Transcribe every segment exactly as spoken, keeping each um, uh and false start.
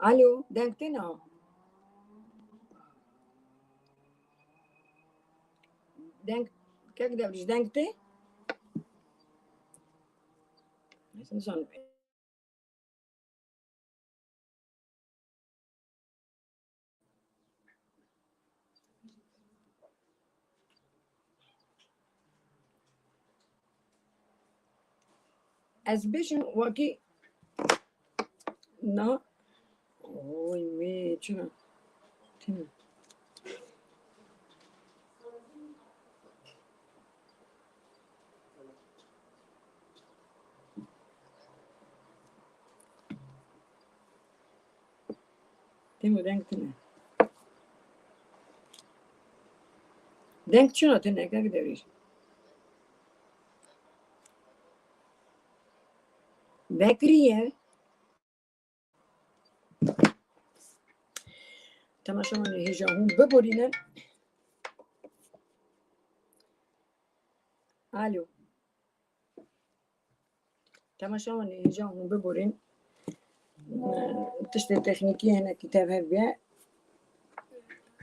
Alo, deng tê na? Deng, kek Devrîş, deng tê? Ez nizanim. Ez bêjim wekî na, oy wê çi ne? Tine. Têmo deng tine. Deng çuna tine, kek Devrîş? Vekiriye. Temaşevanê hêja hûn biborînin. Alo. Temaşevanê hêja hûn biborîn. Tiştê teknîkî hinekî tev hev bûye.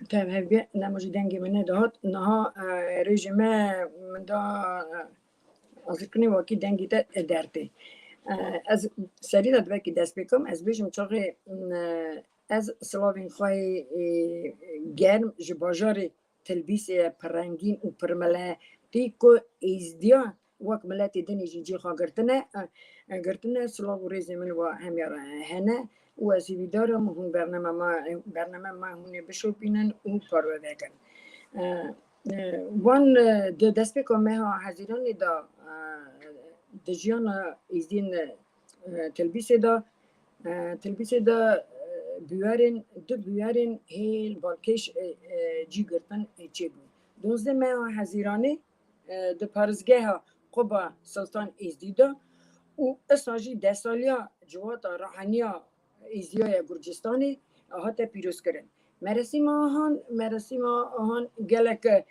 Tev hev bûye. Nema jî dengê min nedihat. Niha, e, rêjê me min da, e, azirkirinê wekî dengê te dertê. E, ez serî de divekî dest pê kim. Ez bêjim çaxê, e, ez silavên xwe yê, e, germ ji bajarê Tilbîsê ye pirrengîn û pirmiletî ku êzdiya wek miletê dinê jî cî xwe girtine, e, girtine, silav û rêzê min wa hemiya re hene û ez hîvîdar im hûn bername ma, bername ma hûn ê bişopînin û parve vekin. E, e, wan, e, di destpêka meha Hezîranê de, e, di jiyana êzdiyên, e, Tilbîsê de, e, Tilbîsê de, e, bûyerên, du bûyerên hêl balkêş, e, e, cî girtin, e, çêbûn. Duwazdeh meha Hezîranê, e, di parêzgeha Quba Sultan Êzdî de û isa jî deh saliya civata raheniya Êzdiya ya Gurcistanê hate pîrozkirin. Merasîma han, merasîma han gelek, e,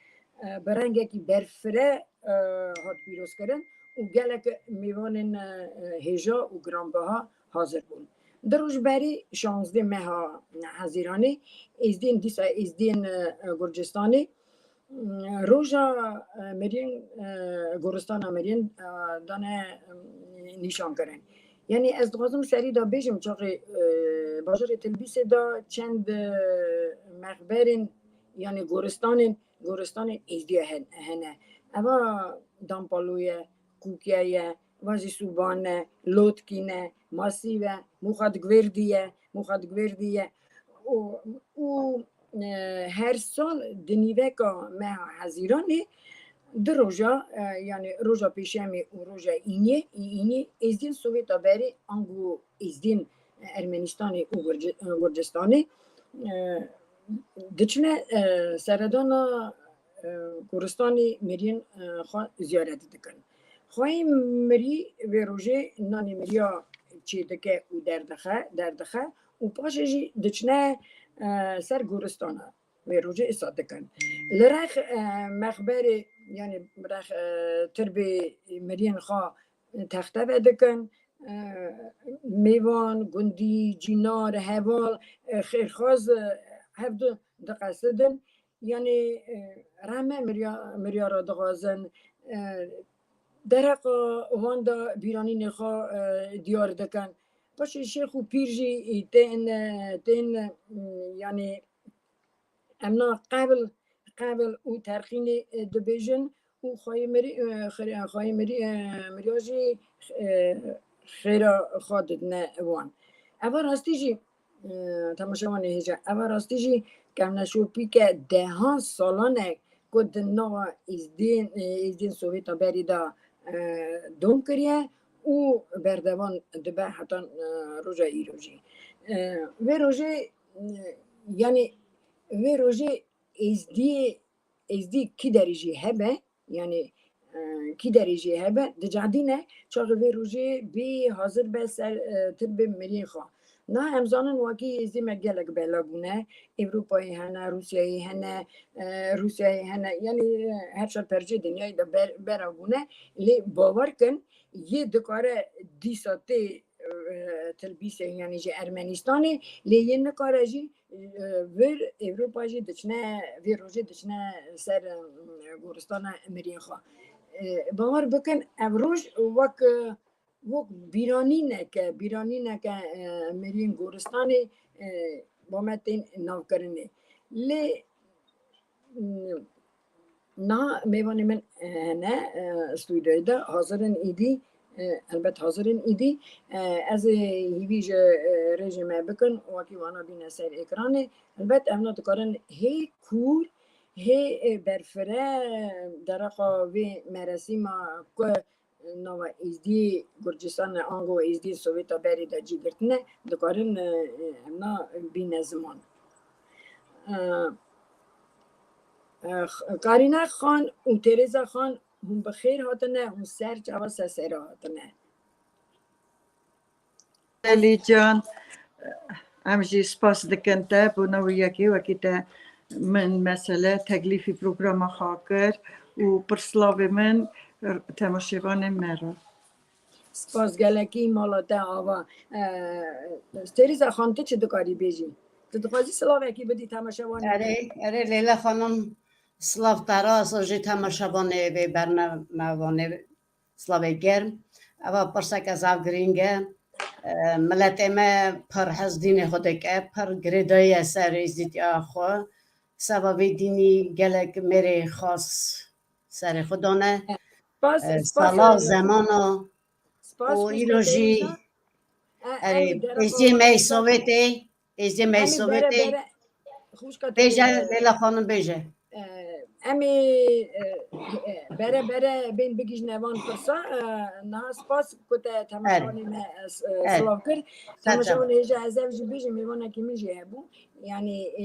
bi rengekî berfireh, e, hat pîrozkirin û gelek mêvanên, e, hêja û giranbiha hazir bûn. Di roj berî şazdeh meha Hezîranê, Êzdiyên dîsa Êzdiyên, e, Gurcistanê, e, roja, e, Meriyên, e, goristana Meriyên, e, dane, e, nîşan kirin. Yanî ez dixwazim serî de bêjim, çaxê, e, bajarê Tilbîsê de çend, e, mexberên, yanî goristanên, goristanên Êzdiya hen-, hene. Eva Dampalo ye, Kûkiye ye, Vazî Sûban e, Lotkîn e, Masîv e, Muxadgvêrdî ye, Muxadgvêrdî ye. Û, û, e, her sal di nîveka meha Hezîranê di roja, e, yanî roja pêşemê û roja înê, î-, înê Êzdiyên Sovêta berê ango Êzdiyên Ermenistanê û Gurci-, Gurcistanê, e, diçine, e, seredana, e, goristanê miriyên, e, xwe ziyaret dikin. Xweyê mirî vê rojê nanê miriya çêdike û derdixe, derdixe û paşê jî diçine, e, ser goristana. Vê rojê îsa dikin. Li rex, e, mexberê, yanî rex, e, tirbê miriyên xwe texte vedikin. E, mêvan, gundî, cînar, heval, e, xêrxwaz, e, hevdu diqesidin. Yanî, e, rehme miriya-, miriyara dixwazin. E, dereqa wan de bîranînê xwe, e, diyar dikin. Paşê şêx û pîr jî tên, e, tên, e, yanî em na qebil, qebil û terxînê, e, dibêjin û xweyê mirî, e, xirê-, xweyê mirî, e, miriya jî, e, xêra xwe didine wan. Eva rastî jî, e, temaşevanê hêja, eva rastî jî kevneşopîke dehan salan e ku di nava Êzdên, e, Êzdên Sovêta berî de, e, dom kiriye û berdewam dibe heta, e, roja îro jî. E, vê rojê, e, yanî vê rojê Êzdiyê, Êzdî kî derê jî hebe, yanî, e, kî derê jî hebe, dicadîne, çaxê vê rojê bê hazir be ser, e, tirbê miriyê xwe. Na em zanin wekî Êzdî me gelek bela bûne, Ewropayê hene, Rûsyayê hene, e, Rûsyayê hene, yanî, e, her çar perçê dinyayê de ber-, bera bûne, lê bawer kin, yê dikare dîsa tê, e, Tilbîsê, yanî ji Ermenistanê, lê yên nikare jî, e, vir Ewropa jî diçine, vê rojê diçine ser, e, goristana miriyên xwe. E, bawer bikin, ev roj wek, e, wek bîranîneke, bîranîneke, e, miriyên goristanê, e, bo me tên navkirinê. Lê, mm, niha mêvanê min, e, hene, e, stûdyoyê de hazir in îdî, e, helbet hazir in îdî. E, ez ê hîvî ji, e, rêjê me bikin, wekî wana bîne ser ekranê. Helbet evna dikarin hê kûr, hê, e, berfire, dereqa vê meresîma ku nava Êzdî Gurcistan e, ango Êzdî Sovêta berê de cî girtine, dikarin, e, e, hemna bîne ziman. E, e, Karîne Xan û Tereza Xan, hûn bi xêr hatine, hûn ser çava sesera hatine. Leyla can, em jî spas dikin te bo newiyekê wekî te min mesele teklîfî programa xwe kir û pirslavê min temaşevanên me re. Spas gelekî mala te ava. E, Tereza Xan, tu çi dikarî bêjî? Tu dixwazî silavekî bidî temaşevanê? Erê, erê Leyla Xanim, silav te re, silav jî temaşevanê vê bernamevanê. Slavê germ. Eva pirseke zaf girîng e. E, miletê me pir hez dînê xwe dike, pir girêdayî ye ser êzdîtiya xwe. Seba vê dînî gelek mêrê xas serê xwe dane. Spas, E, spas, sala, e, zemana spas, û xwişka îro jî Tereza. E, erê, em ê dereqa êzdiyê me yê Sovetê, êzdiyê me yê Em ê Sovetê. Bere, bere, xwişka te Bêje, bêje. Leyla Xanim bêje. E, em ê, e, e, bere bere bên bigihîjine van pirsa. E, niha spas ku te temaşevanê me, e, s-, e, silav kir. Temaşevanê hêja ez ev jî bêjim, mêvanekî min jî hebû. Yanî, e,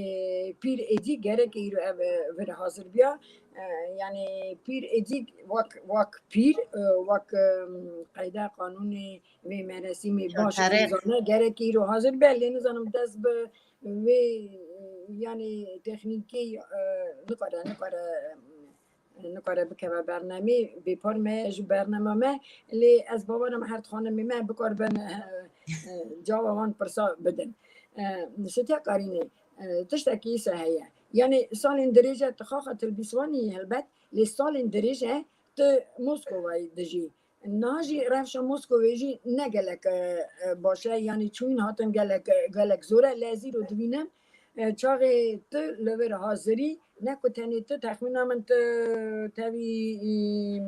pîr êdî gerek îro ev, e, vir hazir biya. E, yanî pîr êdî wek, wek pîr, e, wek, e, qeyde qanûnê vê meresîmê baş zane, gerek îro hazir be, lê nizanim dest bi vê, yanî teknîkî, e, nikare, nikare, e, nikare bikeve bernamê, bêpar me ji bernama me, lê ez bawer im her dixwanim me bikaribin, e, e, cava wan pirsa bidin. E, Sitiya Karînê, e, tiştekî se heye. Yanî salên dirêj e tu xaxa tilbîsvanî helbet, lê salên dirêj e tu Moskovayê dijî. Niha jî rewşa Moskovê jî ne gelek, e, e, baş e, yanî çûyîn hatin gelek, e, gelek zor e, lê ez îro dibînim, e, çaxê tu li vir hazirî, ne ku tenê tu, texmîna min tu tevî, î,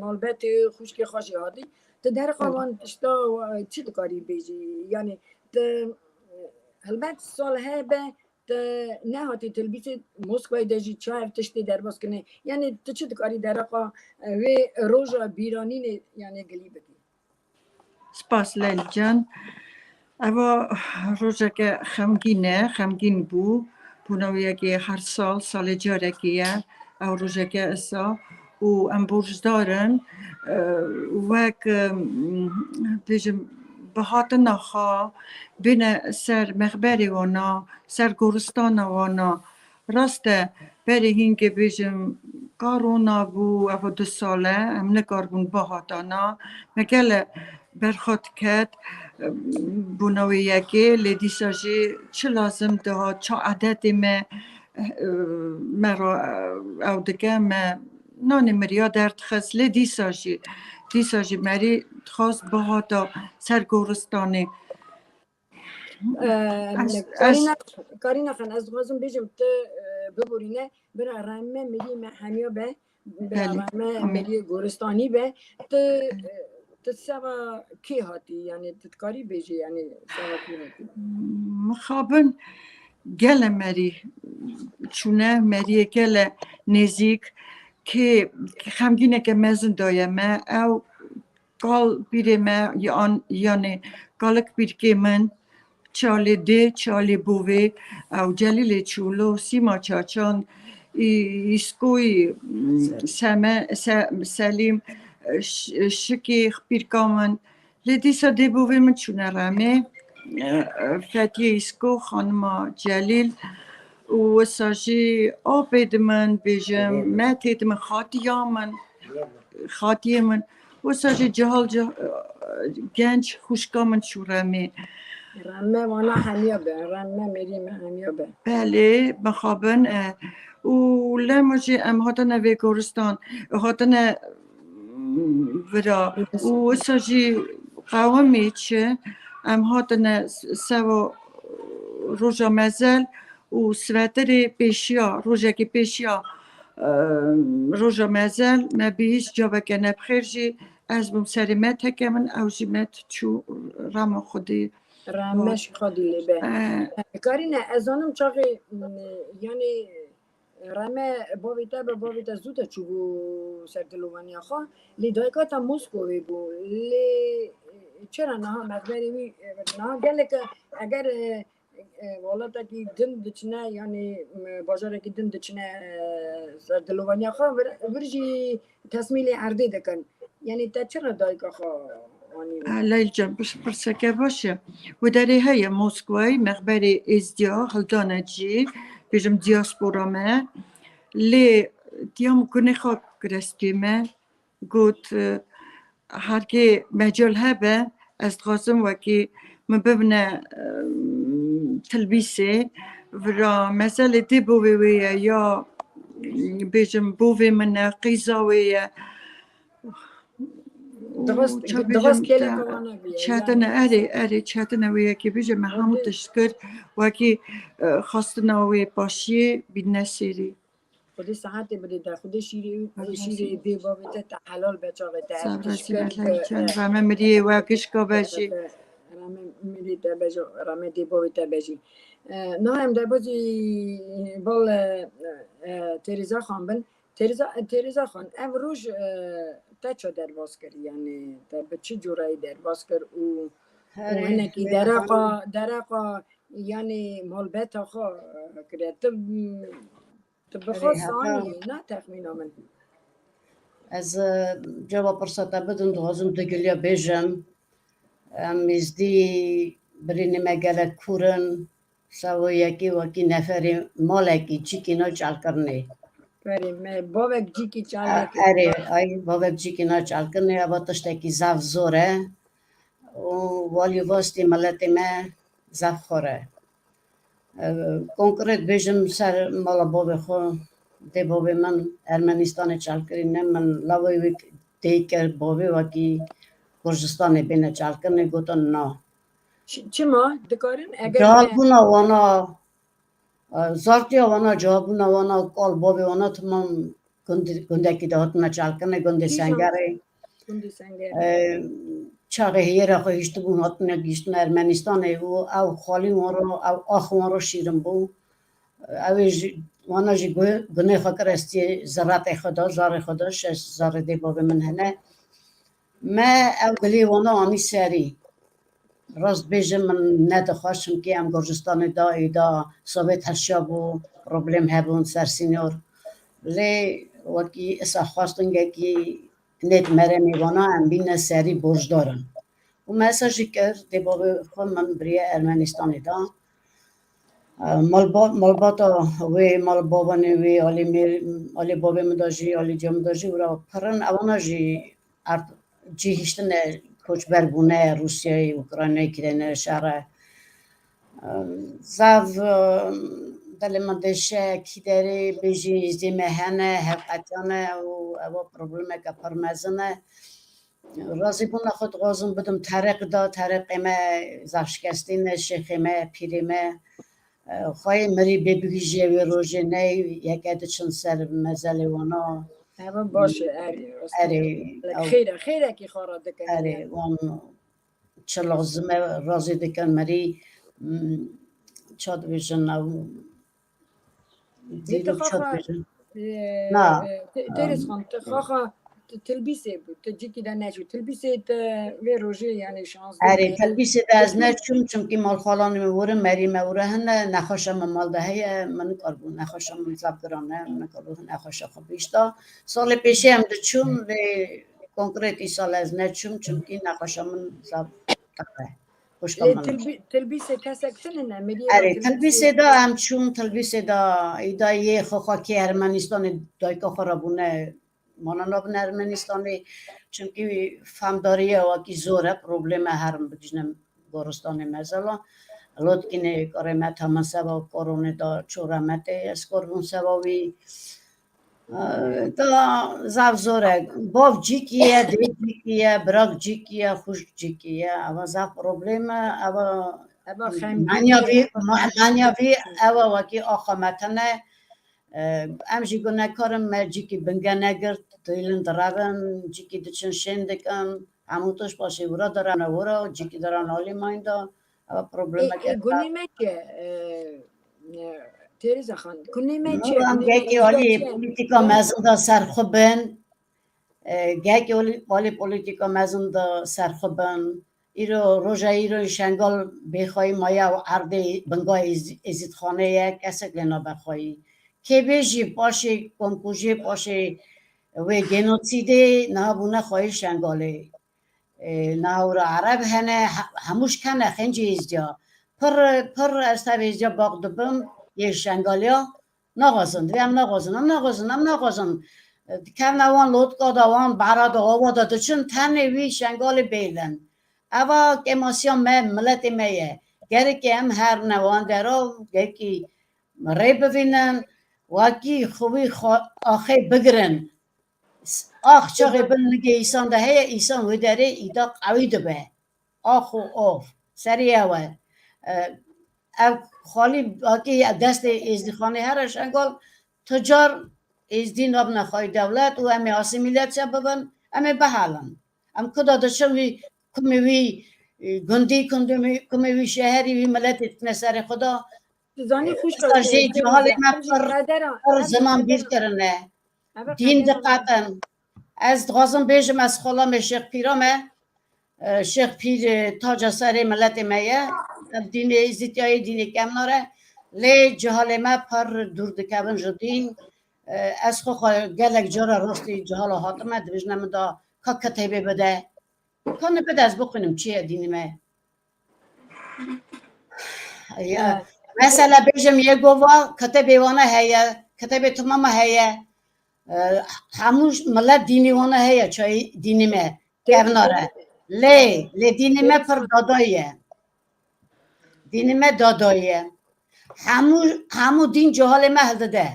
malbetê, xwişkê xwe jî hatî. Tu derheqa van tişta, e, çi dikarî bêjî? Yanî tu, e, helbet sal hebe, te nehatî tilbîsê Moskwayê de jî çayev tiştê derbas kirine. Yanî tu çi dikarî dereqa, e, vê roja bîranînê, yanî gilî bikî? Spas Leyla can. Eva rojeke xemgîn e, xemgîn bû. Bûnawiyekê her sal, salê carekê ye. Ew rojeke esa û em borcdar in, e, wek, e, bêjim, bihatina xwe bêne ser mexberê wana, ser goristana wana. Rast e, berê hîngê bêjim, karona bû, ev du sal e, em nikaribûn bihatana. Me gele berxwe diket, e, bûna wê yekê, lê dîsa jî çi lazim dihat, çi edetê me, e, me re, e, ew dike, me nanê miriya derdixist, lê dîsa jî, dîsa jî merî dixwast bihata ser goristanê. E, Ez, ez Karîna, Karîna Xan, ez dixwazim bêjim, tu, e, biborîne, bira rehme mirî me hemiya be, bira Belê, rehme amîn. Mirî goristanî be, tu, e, tu seva kê hatî, yanî tu dikarî bêjî, yanî seva kê hatî? Mixabin gele merî çûne, meriyê gele nêzîk, kê xemgîneke mezin daye me, ew kal pîrê me, yan, yanê kalik pîrkê min, çalê dê, çalê bovê, ew Celîlê Çûlo, Sîma Çaçan, î-, Îskoyî, Seme-, Se-, Selîm, Ş-, Şikê pîrka min. Lê dîsa dê bovê min çûne remê. E, e, Fetiyê Îsko, xanima Celîl û wisa jî apê di min, bêjim, metê di min, xatiya min, xatiyê min. Wisa jî cihal cih, genc xwişka min çû Remê. Reme wana hemiya be, Reme mêrî me hemiya be. Belê, mixabin e. Û lema jî em hatine vê goristan, hatine vira. Û wisa jî qewimî çi, em hatine sewa roja mezel û sweterê pêşiya, rojekî pêşiya, e, roja mezel me bihîst caveke nebxêr jî ez bûm serê me teke min, ew jî me çû rema xwedî. Reme ji xwedî lê be. Karîne, ez zanim çaxê, m, yanî Reme bavê te be, bavê te zû te çûbû ser dilovaniya xwe. Lê dayika te Moskowê bû. Lê çira niha mexberê wî, niha gelek eger, e, e, welatekî din diçine, yanî, m, bajarekî din diçine, e, ser dilovaniya xwe, vir, vir jî tesmîlê erdê dikin. Yanî te çira dayika xwe anî? Leyl can, pirseke baş e. Wê derê heye Moskwayê, mexberê Êzdiya hildane cî, bêjim diaspora me. Lê diyam gunê xwe girestî me. Got, e, herkê mecal hebe, ez dixwazim wekî min bibine, e, tilbîsê. Vira meselê dê bovê wê ye ya, bêjim, bovê min e, qîza wê ye. Çetine, erê, erê, çetine wê yekê bêje, me hemû tişt kir, wekî, e, xwestina wê paşiyê bîne sêrî. Xwedê saetê bidê te, Xwedê şîrê, şîrê dê bavê te te helal be çavê te. Sabra sî be leyl can, reme miriyê we gişka be jî. Reme mirî te be jî, reme dê bavê te be jî. E, niha em derbazî bal, e, e, Tereza Xan bin. Tereza, Tereza Xan, ev roj, e, te ça derbas kir, yanî te bi çi cureyî derbas kir û, û hinekî dereqa, dereqa, yanî malbeta xwe, e, kiriye. Tu, tu bi xwe zanî, na texmîna min. Ez, e, cewab pirsa te bidim, dixwazim du giliya bêjim. Em Êzdî birînê me gelek kûr in. Savo yekê wekî neferê malekî cîkî na çalkirinê. Berê me bavek cîkî çalkirinê. Erê, ay bavek cîkî na çalkirinê, eva tiştekî zaf zor e. Û walî vastî miletê me zaf xor e. E, konkret bêjim ser mala bavê xwe, dê bavê min Ermenistanê çalkirî ne, min lawê wî tê kir bavê wekî Gurcistanê bêne çalkirinê, gotin na. Çima? Dikarin? Eger cihal bûna wana, e, zartiya wana, cihal bûna wana, kal bavê wana timam gundekî de hatine çalkirinê, gundê Sengerê. Gundê Sengerê. E, çaxê hêra xwe hiştibûn, hatine gihiştine Ermenistanê û ew xalî wan re, ew ax wan re şîrin bû. Ew ê jî, wana jî gu-, gunê xwe kir, ez tê zeratê xwe de, zarê xwe de, şeş zarê dê bavê min hene. Me ew gilê wana anî serî. Rast bêjim, min nedixwest, çimkî em Gurcistanê da, êda Sovêt heşiya bû, problem hebûn ser sînor. Lê wekî isa xwestin gekî nêt meremê wana em bîne serî borcdar in. Û me esa jî kir, dê bavê xwe min biriye Ermenistanê da. Malba-, malbata wê, malbabanê wê, alî mêr-, alî bavê min de jî, alî cem de jî, wira pir in, ewana jî erd-, cî hiştine, koçber bûne, Rûsyayê, Ukraynayê kirine şer e. Zaf, delê min dêşe, kî derê bêjî, êzdê me hene, hevqetiyane û ewa problemeke pir mezin e. Razîbûna xwe dixwazim bidim Tereq da, Tereqê me zaf şikestî ne, şêxê me, pîrê me. Xweyê mirî bê bigihîje wê rojê ne, yeke diçin ser mezelê wana. Ev baş e, erê, rast e. Erê, xêr e, xêrekî xwe re dikin. Erê, wan çi lazim e, razî dikin mirî, m, ça dibêjin ew. Lê tu xaxa, e, e, Têrêz Xan, tu xaxa, tu tilbîsê bû, tu cîkî de neçû. Tilbîsê te vê rojê, yanî şazdeh. Erê, tilbîsê de ez neçûm, çimkî malxalanê min wir in, merî me wir hene, nexweşa min mal de heye, min nikaribû, nexweşa min zaf giran e, min nikaribû nexweşa xwe bihişta. Salê pêşê em diçûn, lê konkret îsal ez neçûm, çimkî nexweşa min zaf teq e. Xwişka Lê min. Tilbî-, tilbîsê kesek tune ne, miriyê Erê, tilbîsê- tilbîsê de em çûn, tilbîsê de îda yê xwe xwe kê Ermenistanê dayika xwe re bûne, mana nabin Ermenistanê, çimkî femdariya wekî zor e, probleme herin bigihînim goristanê mezela. Lotkînê karê me temin seba koronê da çore me tê, ez kor bûm seba wî. Ee, da zaf zor e. Bav cîkî ye, dê cîkî ye, birak cîkî ye, xwişk cîkî ye. Eva zaf problem e. Eva Eva xem manya vî, ma-, manya vî eva wekî axa me tene. Ee, em jî gunekar in, me cîkî binge negirt, dilin direvin, cîkî diçin şên dikin. Hemû tişt paşê wira direvne wira, cîkî diran alî mayîn da. Eva E, problemeke e, gunê me ki, e, e, Tereza Xan, gunê me çi? Gunê me Gelkî alî polîtîka mezin da ser xwe bin. E, gelkî alî, alî polîtîka mezin da ser xwe bin. Îro, roja îro Şengal bêxweyî maye û erdê binga Êz-, Êzîdxanê ye, kesek lê nabe xweyî. Kê bêjî paşê komkujiyê, paşê wê genotsîdê niha bûne xweyî Şengalê. E, niha wira Ereb hene, he-, hemû ji kene xencî Êzdiya. Pir, pir ez tev Êzdiya bax dibim, yê Şengaliya. Naxwazin, divê em naxwazin, em naxwazin, em naxwazin. Dikevne wan lotka da, wan behra da, ava da diçin, tenê wî Şengalê bêlin. Eva kêmasiya me, miletê me ye. Gerek em herine wan dera, gerekî rê bivînin, wekî xwe wî xwe axê bigirin. Ax çaxê bin nigê îsan de heye, îsan wê derê îda qewî dibe. Ax û of. Serî ew e. E, ev xalî akî destê Êzdîxanê here Şengal, tu car Êzdî nabine xweyî dewlet û em ê asîmîlasiya bibin, em ê bihelin. Em kuda diçin wî, kumê wî, e, gundî, kumê wî, kumê wî şeherî, wî miletê tine serê xwe da. Dizanî xwişka Êsta jê e, cihalê me pir, qedera, pir ziman bîr kirine. Dîn diqetin. Ez dixwazim bêjim, ez xolamê Şêx Pîra me. E, Şêx Pîr, e, taca serê miletê me ye. Ev dînê Êzîtiyayê dînê kevnar e. Lê cihalê me pir dûr dikevin ji dîn. E, ez xwe xwe gelek cara rastî cihala hatime, dibêjine min da ka kitêbê bide. Ka ne bide ez bixwînim çi ye dînê me. Ya, mesela bêjim yê gova kitêbê wana heye, kitêbê timama heye. E, hemû milet dînî wana heye, çayî dînî me kevnar e. Lê, lê dînî me pir dadayî ye. Dînî me dadayî ye. Hemû, hemû dîn cihalê me hildide.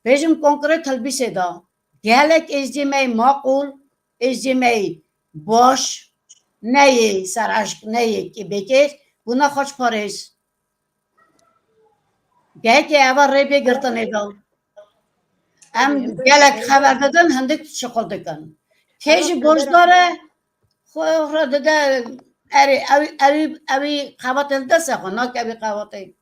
Bêjim konkret hilbîsê da. Gelek êzdî me yê maqûl, êzdî me yê baş, neyê ser eşq, neyê kê bêkêr, bûne xaçparêz. Gelkê eva rê bê girtinê da. Em gelek xeber didin, hindik şixul dikin. Kê jî borcdar e, xwe re dide, erê, ew, ew, ew qevatê li dest e xwe, nake ew qevatê.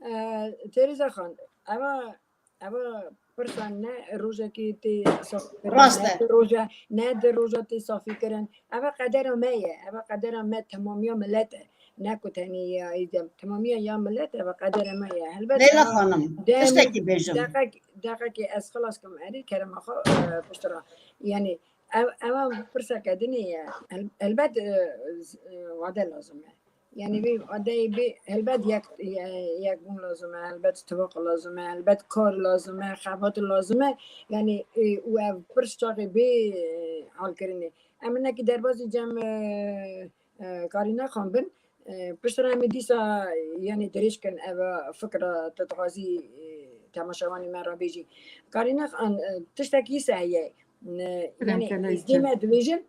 E, Tereza Xan, eva, eva pirsa ne rojekê tê safî kirin, Rast ne e. Di roja, ne di roja tê safî kirin. Eva qedera me ye, eva qedera me, temamiya milet e. Ne ku tenê ya Êzdî, temamiya ya milet e, eva qedera me ye. Helbet Leyla eva Xanim, dem, tiştekî bêjim. Deqek-, deqekê ez xilas kim, erê kerema xwe, e, piştre. Yani, ev, eva pirseke dinê ye. Hel-, helbet, e, z-, e, wade lazim e. Yani vê wadeyê bê helbet yek, ye-, yekbûn lazim e, helbet tifaq lazim e, helbet kar lazim e, xebat lazim e. Yani, e, û ev pirs çaxê bê, e, halkirinê. Em hinekî derbazî cem, e, e, Karîna Xan bin. E, piştre em ê dîsa, yani dirêj kin ev fikra tu dixwazî, e, temaşevanê me re bêjî. Karîna Xan, e, tiştekî se heye. Ne, yani Êzdî me dibêjin,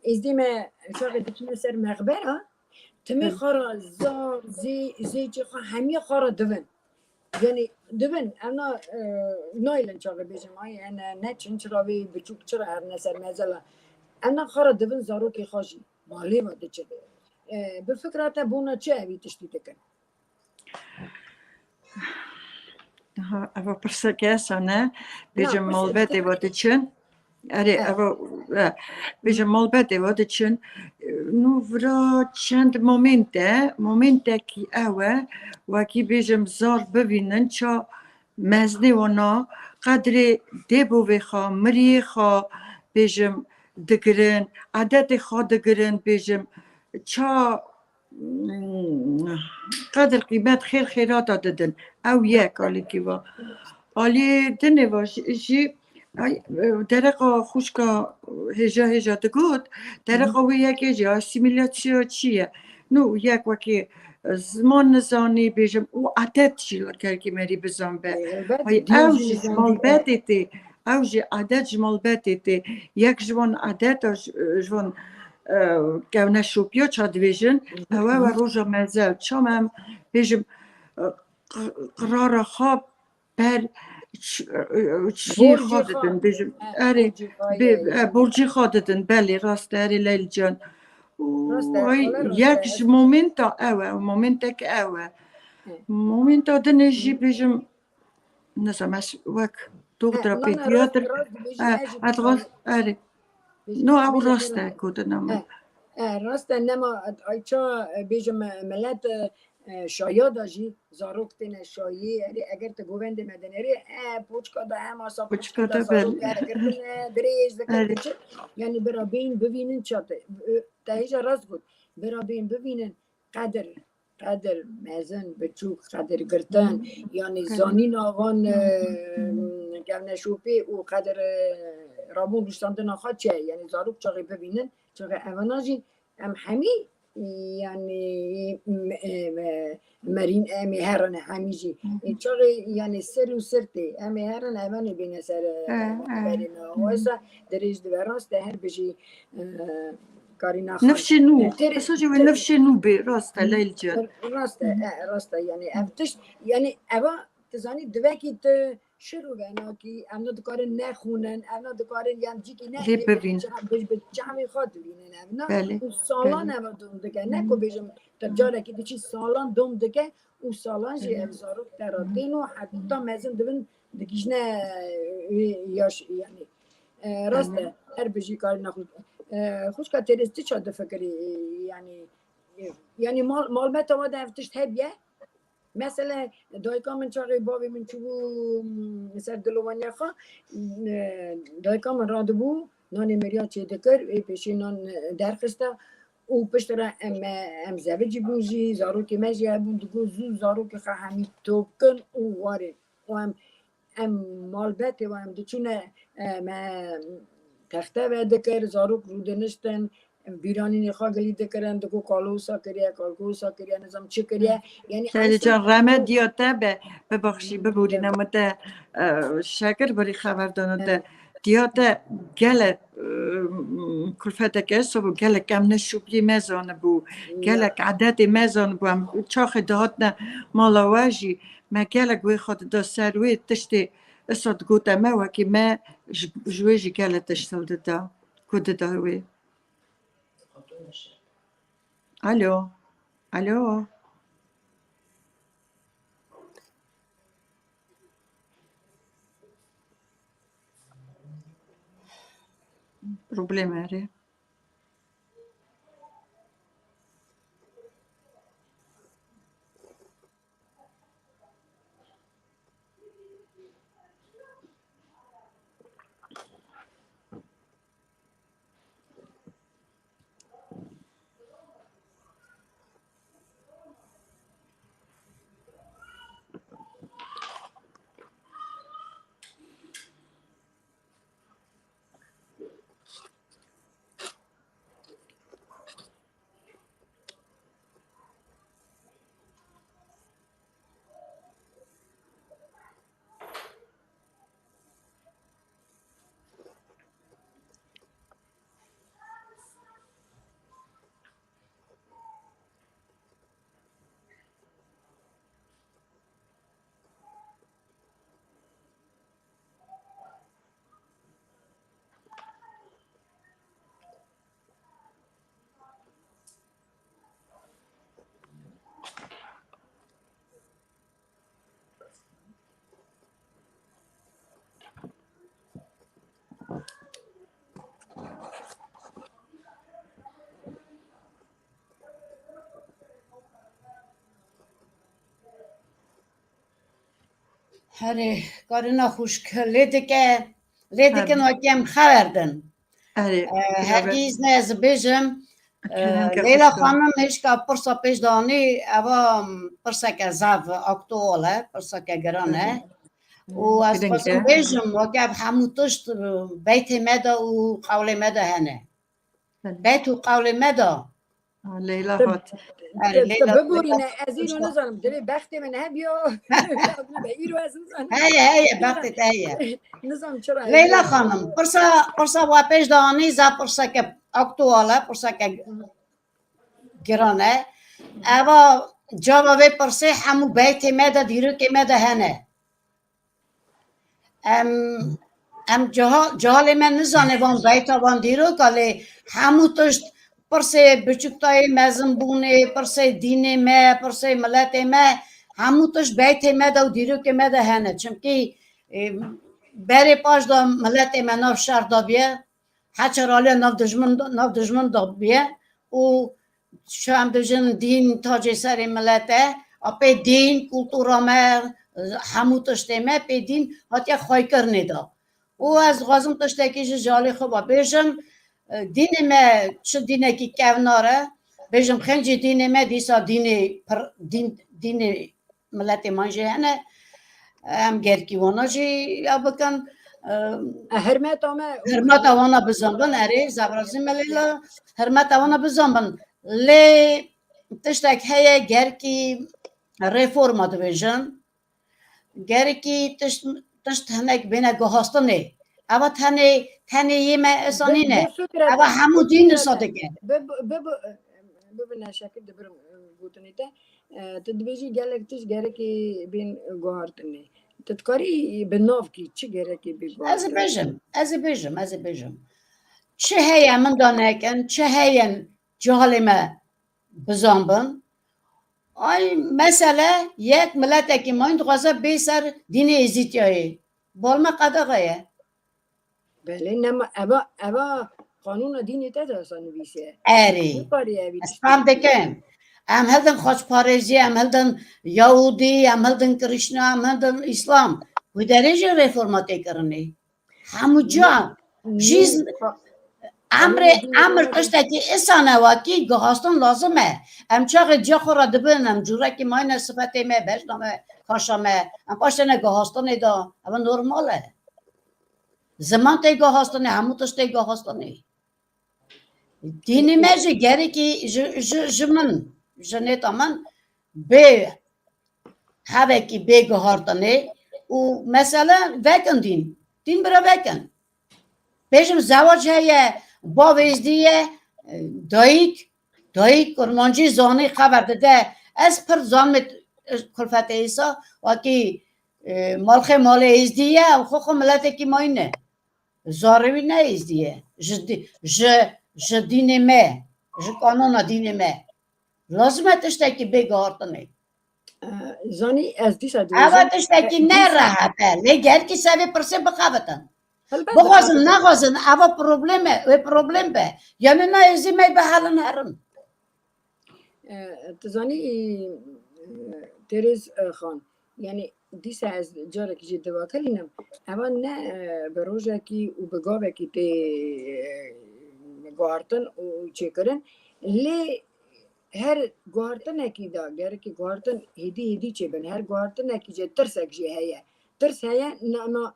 Êzdî me çaxê diçine ser mexbera, Timê xwe re zar, zê, zêçê xwe hemiya xwe re divin. Yani divin, evna, e, naylin çaxê bêjim, ay, ene, neçin, çira vê biçûk, çira herine ser mezela. Evna xwe re divin zarokê xwe jî, malê ve diçin. E, bi fikra te bona çi evî tiştî dikin? Niha eva pirseke asan e. Bêjim malbetê ve diçin. Erê, eva, e, bêjim malbetê ve diçin. Nû vira çend momente, momentekî ew e, wekî bêjim zar bivînin, ça meznê wana qedrê dêbovê xwe, miriyê xwe, bêjim digirin, edetê xwe digirin, bêjim ça Hmm, qedir qîmet xêr xêrata didin. Ew yek alîkî va. Alî dinê va jî, jî Ay, e, dereqa xwişka, e, hêja hêja digot, dereqa wê yekê jî asîmîlasyon çi ye? Nû yek wekî, e, ziman nizanî bêjim û edet jî li kelkî merî bizan be. Ay, ew jî ji malbetê tê, ew jî edet ji malbetê tê. Yek ji wan edeta ji, ji wan, e, kevneşopiya ça dibêjin, ew e roja meze, çawa em bêjim, e, q-, qirara xwe ber ç-, çiyê xwe didin, bêjim, erê, bê, e, borcî xwe didin, belê, rast e, erê Leyl can. Û, ay, yek ji momenta ew e, momentek ew e. Momenta din jî bêjim, nizam, ez wek doktora pediatr, e, ez rast, erê. No, ew rast e, gotina min. E, rast e, nema, ay ça, e, bêjim, e, milet, e, e, şaya da jî zarok têne şayî, erê, eger tu govendê me dinêrî, e, poçka da hema sa poçka da zarok ber girtine, dirêj dike, erê, diçe. Yani bira bên bivînin çate. E, te hêja rast got. Bira bên bivînin, qedir, qedir mezin, biçûk, qedir girtin, yani zanîna van, e, kevneşopê û qedir, e, rabûn rûştandina xwe çi ye? Yani zarok çaxê bivînin, çaxê evana jî em hemî, yani, m-, e, me-, merîn, em ê herin hemî jî. Hı hı. E, çaxê, yani, ser û ser tê. Em ê herin, evanê bêne ser, e, berê me. Wesa dirêj dibe, rast e, her bijî, e, Karîna Xan. Nifşê nû. E, tir-, Mesajê wê tir-, nifşê nû bê, rast e, Leyl can. Rast e, e, rast e, yani, ev tişt, yani, eva, tu zanî, divekî tu şir û venakî, evna dikarin nexûnin, evna dikarin yan cîkî ne, lê bivîn. Bi, bi çavê xwe dibînin evna. Belê, û salan belê. Eva dom dike. Ne ku bêjim, te carekî diçî salan dom dike û salan jî ev zarok te re tên û heta mezin dibin digihîjne, e, yaş, yani, e, rast e, her bijî karîna xwe. E, xwişka Terez tu ça difikirî, e, yani, e, yani mal, malbeta we de ev tişt hebiye? Mesela dayika min çaxê bavê min çûbû, mm, ser dilovaniya xwe, mm, e, dayika min radibû, nanê meriya çêdikir, ê pêşî nan, e, derxiste û piştre em, e, em zevicî bûn jî, zarokê me jî hebûn, digot zû zarokê xwe hemî top kin û warê. Û em, em malbetê we em diçûne, e, me texte vedikir, zarok rûdiniştin, em bîranînê xwe gilî dikirin, digo kalo wisa kiriye, kalko wisa kiriye, nizam çi kiriye. Yani Şehîd can, rehmet diya te be, bibaxşî, biborîne min te, e, şekir birî xeberdana te. Diya te gelek, e, kulfeteke hesabû, gelek em ne şopiyê me zanibû, gelek edetê me zanibû, em çaxê dihatine mala we jî, me gelek wê xwe dida ser wê tiştê, Îsot gote me wekî me ji, ji wê jî gelek tişt hildida ku dida wê. Alo. Alo. Probleme erê. Herê, karina xwişk lê dike, lê dikin wekî em xeber din. Erê, e, hergîz ne ez bêjim, e, Leyla xanim hêşka pirsa pêş danî, eva pirseke zaf aktual e, pirseke giran e. Û ez dixwazim bêjim, weke ev hemû tişt, e, beytê me de û qewlê me de hene. Beyt û qewlê me de. Leyla hat. Erê, Leyla. Biborîne, ez îro nizanim. Divê bextê min hebiyo. Îro ez nizanim. Heye, heye, bextê te heye. Nizanim çira. Leyla xanim, pirsa, pirsa we pêş de anî, za pirseke aktual e, pirseke giran e. Eva cava vê pirsê hemû beytê me de, dîrokê me de hene. Em, em ceha-, cehalê me nizane van beyta van dîroka, lê hemû tişt, pirsê biçûktayê mezinbûnê, pirsê dînê me, pirsê miletê me, hemû tişt beytê me de û dîrokê me de hene. Çimkî, e, berê paş de miletê me nav şer de bûye, heçer aliya nav dijmin, nav dijmin de bûye û şu em dibêjin dîn tacê serê milet e, a pê dîn, kultura me, hemû tiştê me pê dîn hatiye xweykirinê de. Û ez dixwazim tiştekî ji jalê xwe ve bêjim, e, dînê me çi dînekî kevnar e, bêjim xêncî dînê me dîsa dînê pir, dîn, dînê miletê man jî hene. Em gerkî wana jî ya bikin. E, Hirmeta me. Hirmeta wana bizanbin, erê, zavirazî me lê la, hirmeta wana bizanbin. Lê tiştek heye, gerkî reforma dibêjin. Gerekî tişt, tişt hinek bêne guhastinê. Eva tenê, tenê yê me esa nîne. Eva hemû dîn wisa dike. Bibi neşekir dibirim, e, gotinê te. E, tu dibêjî gelek tişt gerekî bên guhartinê. Tu dikarî bi nav kî çi gerekî bê guhartinê? Ez ê bêjim, ez ê bêjim, ez ê bêjim. Çi heye min da nekin, çi heye cehalê me bizanbin. Ay mesele yek miletekî mayîn dixwaze bê ser dînê Êzîtiyayê. Bal me qedexe ye. Belê, nema, eva, eva qanûna dînê te de esa nivîse. Erê. Nikarî evî Ez tişt fam dikim. Em hildin xaçparêzî, em hildin Yahûdî, em hildin Krîşna, em hildin Îslam. Wî derê jî reforma tê kirinê. Hemû ca. Jî z-, emrê, emir tiştekî îsane wekî guhastin lazim e. Em çaxê ciya xwe re dibin, em cûrekî mayne sifetê me, bejna me, kaşa me. Em paş têne guhastinê de. Ev normal e. Ziman tê guhastinê, hemû tişt tê guhastinê. Dînê me jî gerekî ji, ji, ji min, ji nêta min bê hevekî bê guhartinê û mesele vekin dîn. Dîn bira vekin. Bêjim zewac heye, bav êzdî ye, dayîk, dayîk kurmancî zanî xeber dide. Ez pir zanimê kulfetê îsa, wekî, e, malxê malê êzdî ye, ew xwe xwe miletekî mayîn e. Zarê wî ne êzdî ye. Ji dî-, ji, ji dînê me, ji kanona dînê me. Lazim e tiştekî bê guhartinê. E, zanî ez dîsa Eva dibêjim, tiştekî e, ne dîsa rehet e. Lê gerkî sevê pirsê bixebitin. Helbet, Bixwazin, helbet. Nexwazin, eva problem e, wê problem be. Yani ne êzî me bihelin herin. E, tu zanî, e, Terêz, e, Xan, yani dîsa ez carek jî divakelînim. Eva ne, e, bi rojekî û bi gavekî tê, e, guhartin û çêkirin. Lê her guhartinekî de gerekî guhartin hêdî hêdî çêbin. Her guhartinekî jî tirsek jî heye. Tirs heye, na, na,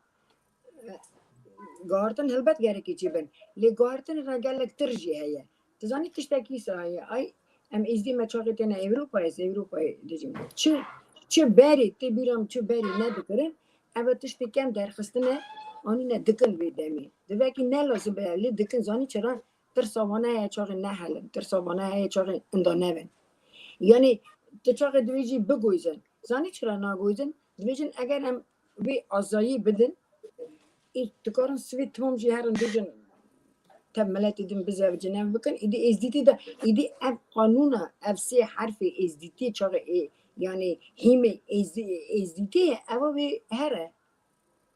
guhartin helbet gerekî çêbin. Lê guhartin re gelek tir jî heye. Tu zanî tiştekî sa heye. Ay, em êzdî me çaxê têne Ewropayê, ez Ewropayê dijîm. Çi, çi berê, tê bîra min çi berê nedikirin, eve tiştê kem derxistine, anîne dikin vê demê. Divekî ne lazim be, lê dikin, zanî çira? Tirsa vana heye çaxê nehelin, tirsa vana heye çaxê inda nevin. Yani tu çaxê divê jî bigoyzin. Zanî çira nagoyzin? Divêjin eger em vê azayî bidin, ê dikarin sivê timam jî herin bêjin, tev miletê din bizevicin, ev bikin. Îdî êzdîtî de, îdî ev qanûna, ev sê herfê êzdîtî çaxê ê, yani hîmê êzdî-, êzdîtî ye, ev vê here.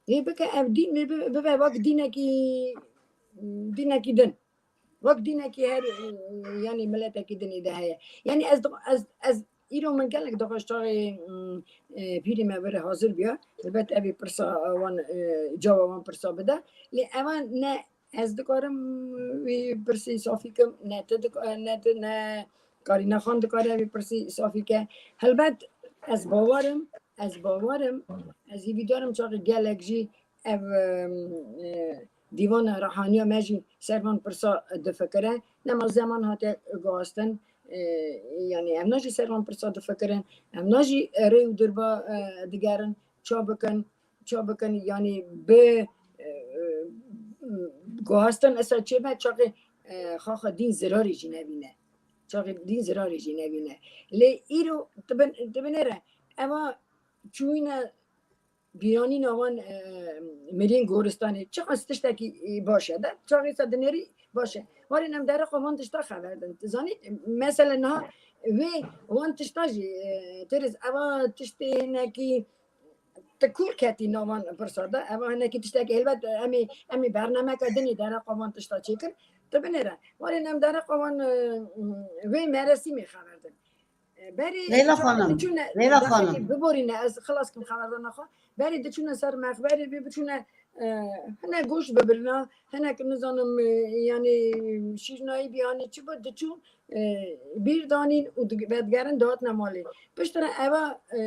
Ê bike ev dîn, ê bi-, bibe wek dînekî, dînekî din. Wek dînekî her, yani miletekî dinê de heye. Yani ez, ez, ez îro min gelek dixwest çaxê, e, pîrê me bire hazir biya. Helbet evê pirsa wan, e, cava wan pirsa bide. Lê evan ne ez dikarim wî pirsî safî kim, ne tu dik-, ne tu, ne Karîna Xan dikare vî pirsî safî ke. Helbet ez bawerim, Ez bawer im, ez hêvîdar im çaxê gelek jî ev, em, e, dîvana rehaniya me jî ser van pirsa difikire. Nema zeman hate guhastin, e, yanî em na jî ser van pirsa difikirin, em na jî rê û dirba, e, digerin, ça bikin, ça bikin, yanî bi, e, e, guhastin esa çêbe çaxê, e, xaxa dîn zirarê jî nebîne. Çaxê dîn zirarê jî nebîne. Lê îro tu bin-, tu binêre, eva çûyîne bîranîna wan, e, miriyên goristanê. Çiqas tiştekî, e, baş e. De çaxê se dinêrî baş e. Warên em dereqa van tişta xeber din. Tu zanî, mesele niha wê wan tişta jî, e, têriz eva tiştê hinekî tu kûr ketî nav van pirsa de. Eva hinekî tiştekî helbet em ê, em ê bernameka dinê dereqa van tişta çêkir. Tu binêre. Warên em dereqa van, e, wê meresîmê xeber din. E, berê Leyla çaxê Xanim, diçûne, Leyla dexekî Xanim. Biborîne, ez xilas kim xeberdana xwe. Berê diçûne ser mexberê, bê biçûne, e, hinek goşt bibirina, hinek nizanim, e, yanî şîrnayî bî, yanî çi bi, diçûn, e, bîr danîn û dig-, vedigerin dihatine malê. Piştre eva, e,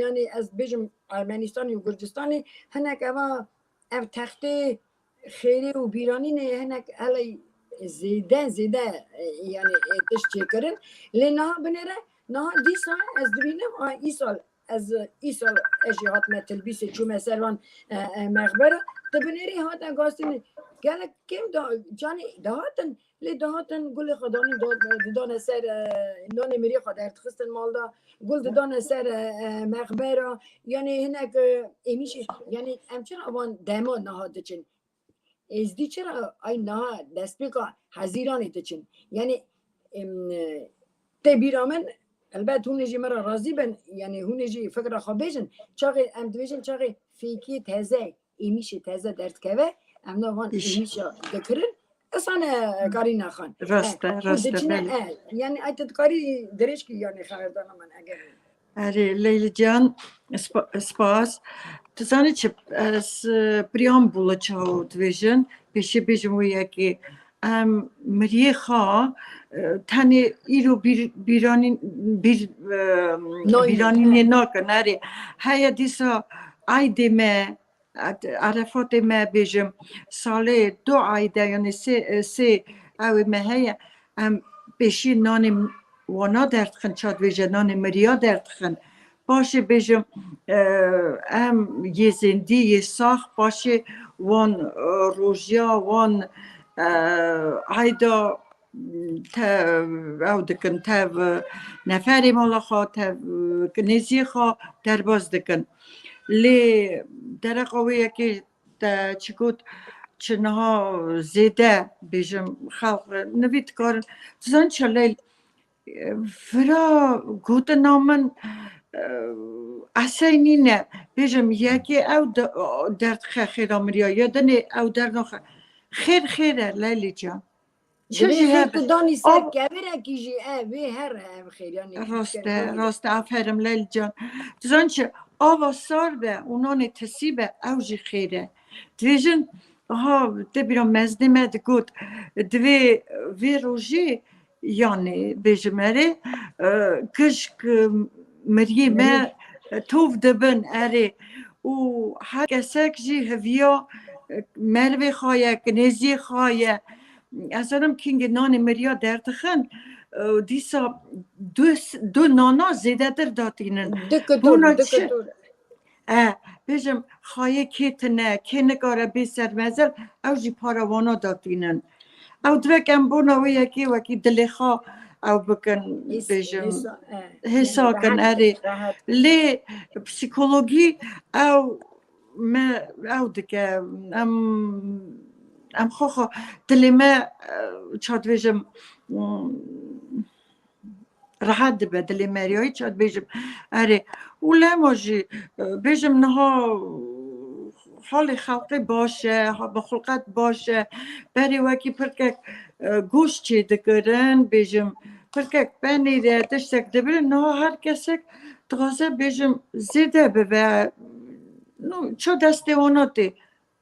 yanî ez bêjim Ermenistanê û Gurcistanê, hinek eva ev textê xêrê û bîranînê hinek hele zêde, zêde, e, yanî, e, tişt çêkirin. Lê niha binêre, niha dîsa ez dibînim, a, îsal, ez îsal ez jî hatime tilbîsê çûme ser van, e, e, mexbera. Tu binêrî hate guhastinê. Gelek kêm da, canî dihatin, lê dihatin gulê xwe danîn, da-, didane ser, e, nanê mirî xwe derdixistin mal da. Gul didane ser, e, e, mexbera. Yanî hinek, e, êmîşê, yanî em çira van dema niha diçin? Êzdî çira ay niha destpêka Hezîranê diçin? Yanî, em, e, tê bîra min, elbet hûn ê jî min re razî bin, yanî hûn ê jî fikra xwe bêjin. Çaxê em dibêjin, çaxê fêkê teze, êmîşê teze derdikeve, em na van Îş. êmîşa dikirin. Esane karî nexan. Rast e, E, û rast e, diçine, belê. e, yanî ay tu dikarî dirêj kî yanî xeberdana min eger. Erê, Leyli Can, spa-, spas. Tu zanî çi, ez, e, preambula çawa dibêjin, pêşî bêjim wê yekê. Em miriyê xwe, e, tenê îro bîr-, bîranîn-, bîr-, e, Nayîn, bîranînê he. nakin, erê. Heye dîsa aydê me, At-, Erefatê me bêjim, salê du ayde, yanî sê, sê ewê me heye, em pêşî nanê wana derdixin, ça dibêje, nanê miriya derdixin. Paşê bêjim, e, em yê zêndî, yê sax, paşê wan, e, rojiya, wan, e, ayda te-, ew dikin, tev neferê mala xwe, tev nêziyê xwe derbas dikin. Lê dereqa wê yekê te çi got, çi niha zêde bêjim xelq nivî dikarin. Tu zanî çi Leyl, vira gotina min, e, esey nîne. Bêjim yekê ew de-, derdixe xêra miriya, ya dinê ew dernaxe. Xêr xêr e Leylê can. Çi Divê jî zêr hebe. Tu danî ser Av- kevirekî jî e, vê her e ev xêr, yanî Rast e, rast e, aferin Leyl can. Tu zanî çi, ava sar be û nanê tesî be, ew jî xêr e. Dibêjin, ha, te bîra mezdê me digot, divê vê rojê, yanî bêjim erê, e, kişk, e, miriyê me, Mirî. e, tov dibin erê. Û her kesek jî heviya, e, mervê xwe ye, kinêziyê xwe ye. Ez zanim kingê nanê miriya derdixin, e, dîsa du, du nana zêdetir datînin. Dikitur, Bona çi? dikitur. E, bêjim, xayê kê tine, kê nikare bê sermezel, ew jî para wana datînin. Ew divek em bona wê yekê wekî dilê xwe ew bikin, Hês-, bêjim, hêsa, e, hêsa yanî kin, rehet, erê. rehet. Lê psîkologî ew me, ew dike, em, em xwe xwe dilê me, e, ça dibêjim, mm, rehet dibe dilê me riyayî, ça dibêjim. Erê, û lema jî, e, bêjim niha halê xelqê baş e, ha, bi xulqet baş e. Berê wekî pirkek, e, goşt çê dikirin, bêjim, pirkek penîr e, tiştek dibirin. Niha her kesek dixwaze, bêjim, zêde bibe. No, ça destê wana tê.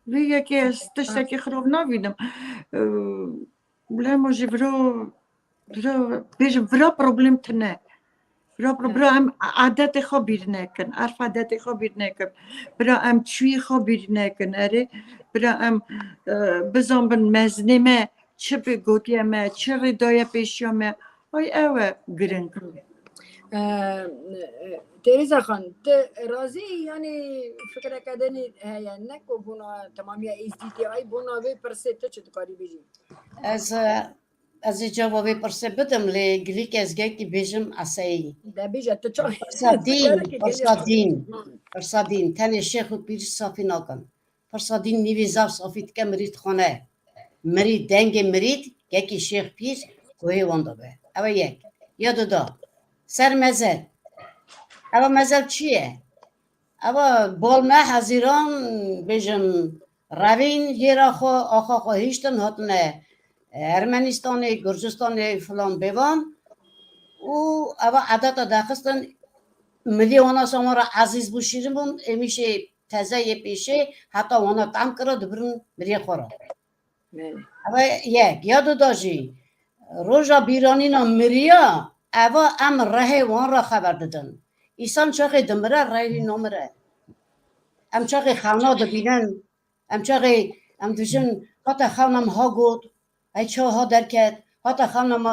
Vê yekê ez tiştekî xirab navînim. E, lema jî vira, vira, bêjim, vira problem tune. Bira, bira, bira em adetê xwe bîr nekin, erf adetê xwe bîr nekin. Bira em çûyî xwe bîr nekin. Erê, bira em, e, bizanbin mezinê me çi bi gotiye me, çi rê daye pêşiya me. Ay ew e giring. Ee, Teresa Xan, tu razî, yanî fikreke din heye, ne ku bûna temamiya êzdîtî, ay bûna vê pirsê tu çi dikarî bêjî? Ez, e, ez ê cevabê pirsê bidim, lê gilîk ez gelkî bêjim eseyî. De bêje, tu çav- Pirsa dîn, pirsa dîn, pirsa dîn. Tenê şêx û pîr safî nakin. Pirsa dîn nîvî zaf safî dike, mirî dixwane. Mirî, dengê mirî, gelkî şêx pîr, guhê wan dibe. Ew e yek. Ya duda. Ser mezel. Ew e mezel çi ye? Ew e bal me hezîran, bêjim, revîn jêra xwe, axa xwe hiştin, hatine Ermenistanê, Gurcistanê, filan bêvan. Û ev e edeta daxistin, milî wana sawan re ezîz bû, şîrin bûn, êmîşê teze yê pêşê, heta wana tam kira, dibirin miriyê xwe re. Belê. Ev e yek. Ya duda jî, roja bîranîna miriya, ev e em rehê wan re xeber didin. Însan çaxê dimire, rehî namire. Em çaxê xewna dibînin, em çaxê, em dijin, hate xewna min ha got, ey çawa ha derket, hate xewna me,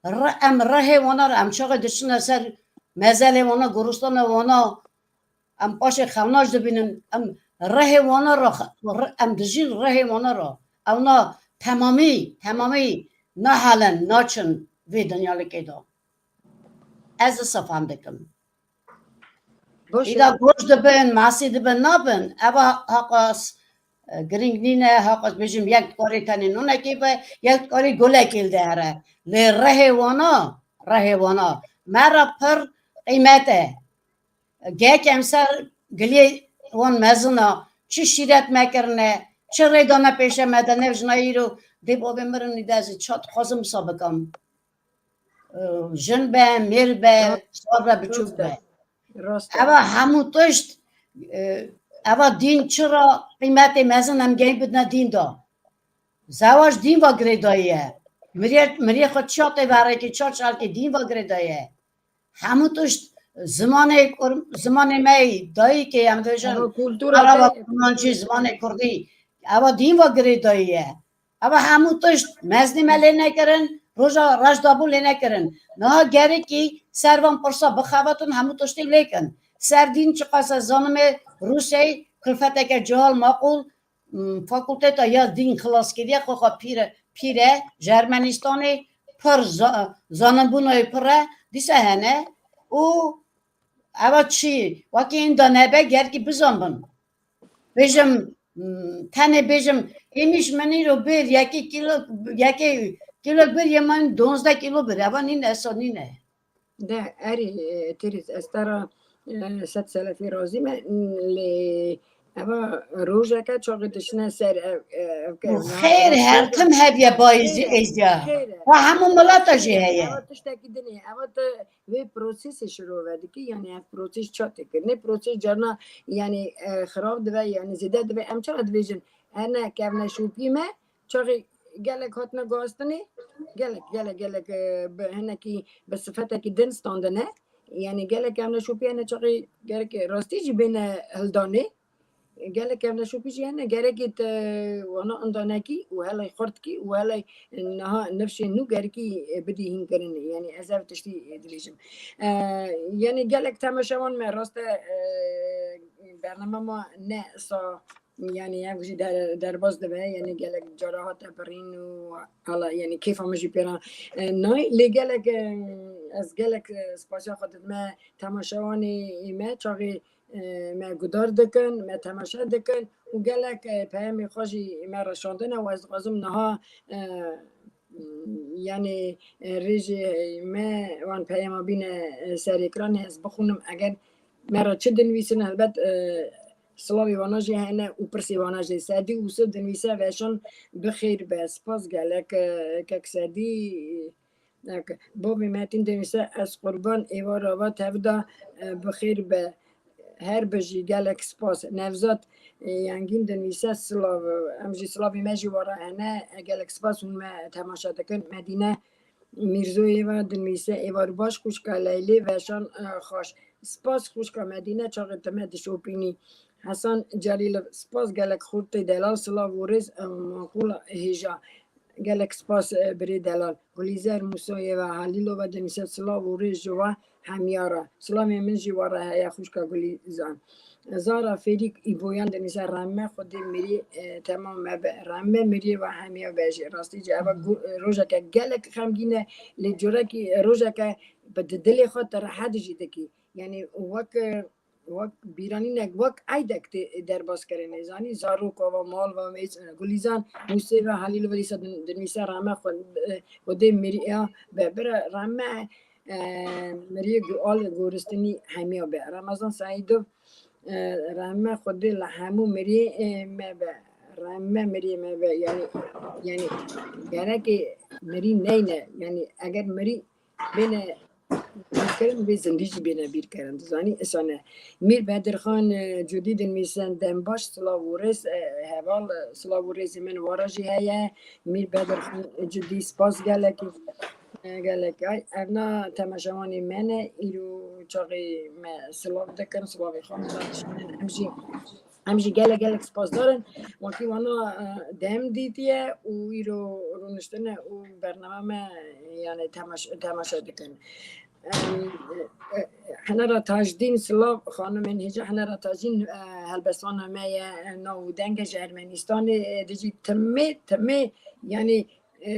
re-, em rehê wana re, em çaxê diçine ser mezelê wana, goristana wana, em paşê xewna jî dibînin, em rehê wana re, re-, em dijîn rehê wana re. Ewna temamî, temamî nahelin, naçin vê dinyalikê de. Ez wisa fam dikim. Baş e. Îda goş dibin, masî dibin, nabin. Eva haqas, e, giring nîne, haqas bêjim, yek dikarê tenê nûnekê be, yek dikarê gulekê li de here. Lê rehê wana, rehê wana me re pir qîmet e. Gek em ser giliyê wan mezin a, çi şîret me kirine, çi rê dane pêşe me de, ne jina îro dê bavê mirin, îda ez ê çi dixwazim wisa bikim. E, jin be, mêr be, sar be, biçûk be. Rast e. Eva hemû tişt, e, eva dîn çi ra qîmetê mezin em geyî bidine dîn de. Zewac dîn va girêdayî ye. Miriyê, miriyê xwe çiya tê verekê, çar çarkê dîn va girêdayî ye. Hemû tişt zimanê kur-, zimanê me yî, dayîkê em dibêjin, eva kultura araba, kurmancî, zimanê kurdî. Eva dîn va girêdayî ye. Eva hemû tişt mezinê me lê nekirin, roja reş dabû lê nekirin. Niha gerekî ser van pirsa bixebetin, hemû tiştê lê kin. Ser dîn çiqas ez zanim ê Rûsyayê kulfeteke cihal maqûl, m, fakulteta ya dîn xilas kiriye, xwe xwe pîr e, pîr e, ji Ermenistanê pir za-, zanibûna wê pir e, dîsa hene û eva çi, wekî inda nebe, gerekî bizanbin. Bêjim, m, tenê bêjim, êmîş min îro bir, yekê kîlo, yekê kîlo bir, yê min duwazdeh kîlo bir, eva nîne, esa nîne. De, erê, e, Tîrîz, ez te re, e, sed selefî razî me, n-, lê eva rojeke çaxê dişine ser ev, e, ev ke-, û xêr, her tim heviye bayî jî êzdiya. Xêr e. Wa hemû milata jî heye. Eva tiştekî din e. Eva tu vê prosesê şirove dikî, yanî ev proses ça tê kirinê. Proses carna, yanî, e, xirab dibe, yanî zêde dibe. Em çawa dibêjin? Hene kevneşopî me, çaxê gelek hatine guhastinê, gelek, gelek, gelek, e, bi hinekî, bi sifetekî din standine. Yanî gelek kevneşopî hene çaxê gerek rastî jî bêne hildanê. Gelek kevneşopî jî hene, gerekî te wana indanekî û helay xurtkî û helay niha nifşên nû gerekî, e, bidî hînkirinê. Yanî ez ev tiştî, e, dibêjim. E, yanî gelek temaşevan me rast e, e, bername ma ne sa Yanî ev jî der-, derbas dibe, yanî gelek cara hate birîn û hala, yanî kêfa min jî pê re, e, nayê. Lê gelek, e, ez gelek, e, spasiya xwe didime temaşevanê me, çaxê, e, me guhdar dikin, me temaşe dikin û gelek, e, peyamê xwe jî me re şandine û ez dixwazim niha, e, yanî, e, rêjê me wan peyama bîne, e, ser ekranê, ez bixwînim. Eger me re çi dinivîsin, helbet, e, silavê wana jî hene û pirsê wana jî. Sedî Ûsif dinivîse, Veşan bi xêr be. Spas gelek, e, kek Sedî. Bavê Metîn dinivîse, ez qurban êvara va, tevda, e, bi xêr be. Her bijî, gelek spas. Nevzat, e, Yengîn dinivîse, silav. Em jî silavê me jî wara hene. E, gelek spas hûn me temaşe dikin. Medîne, Mîrzoyê ve dinivîse êvar baş xwişka Leylê Veşan, e, xweş. Spas xwişka Medîne çaxê te me dişopînî. Hesan Celîlov, spas gelek xurtê delal, silav û rêz, e, maqûla hêja. Gelek spas, e, birê delal. Gulîzer Mûsoyê ve Halîlo ve dinivîse silav û rêz ji we hemiya re. Silavê min jî we re heye xwişka Gulîzan. Zara Fêrîk Îboyan dinivîse rehme Xwedê mirî, e, temam me be. Rehme miriyê we hemiya be jî. Rastî jî eva gu-, e, rojeke gelek xemgîn e, lê corekî, e, rojeke bi di dilê xwe te rehet jî dikî. Yanî wek, e, wek bîranînek, wek eydek tê derbas kirinê. Zanî zarok ava, mal va, mêz, e, Gulîzan Mûsê ve Halîl ve dîsa din-, dinivîse rehme Xwe-, e, Xwedê miriya be. Bira rehme, e, miriyê gu-, al goristinî hemiya be. Ramazan Seîdov, e, rehme Xwedê li hemû miriyê, e, me be. Rehme miriyê me be. Yanî, yanî gerekê mirî neyne. Yanî eger mirî bêne bîrkirin, vê zindî jî bêne bîrkirin. Dizanî, isane. Mîr Bedirxan, e, Cudî dinivîse dem baş, silav û rêz, e, heval, e, silav û rêzê min wara jî heye. Mîr Bedirxan Cudî, spas gelekî. E, gelek. Ay, evna temaşevanê me ne, îro çaxê me silav dikin, silavê xwe dişînin. Em jî, em jî gelek, gelek spasdar in. Wekî wana, e, dem dîtiye û îro rûniştine û bername me, yani temaş-, temaşe dikin. Em, e, e, Henera Tajdîn, silav xanimên hêja. Henera Tajdîn, e, helbestwana me ye, e, nav û deng e, ji Ermenîstanê, e, dijî timê, timê, yani e,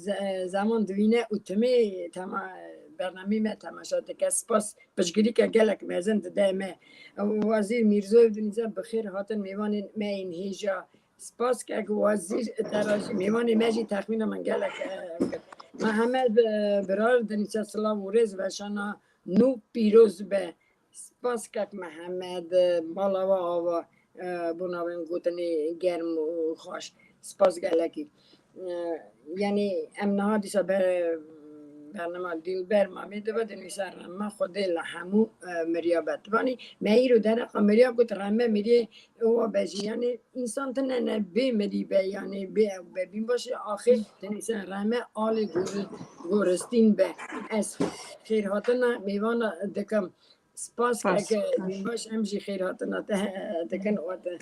ze-, zeman dibîne û timê tema-, bernameyê me temaşe dike. Spas, piştgirîke gelek mezin dide me. Wezîr Mîrzoyev dinivîse bi xêr hatin mêvanên me yên hêja. Spas kek Wezîr, te re jî mêvanê me jî texmîna min gelek, e, kir. Mehemed, e, Birar dinivîse silav û rêz, veşana nû pîroz be. Spas kek Mehemed, mala we ava, e, bo navên gotinê germ û xweş. Spas gelekî. E, yani em niha dîsa be-, bernama Dilber Mamê dibe, dinivîse rehme Xwedê li hemû, e, miriya be. Tibanî me îro dereqa miriya got rehme miriyê wa be jî. Yani însan tine ne bê mirî be, yani bê ew be. Bîn baş e, axir dinivîse rehme alê gori-, goristîn be. Ez xêrhatina mêvana dikim. Spas, spas. Keke Bînbaş, em jî xêrhatina te dikin û te,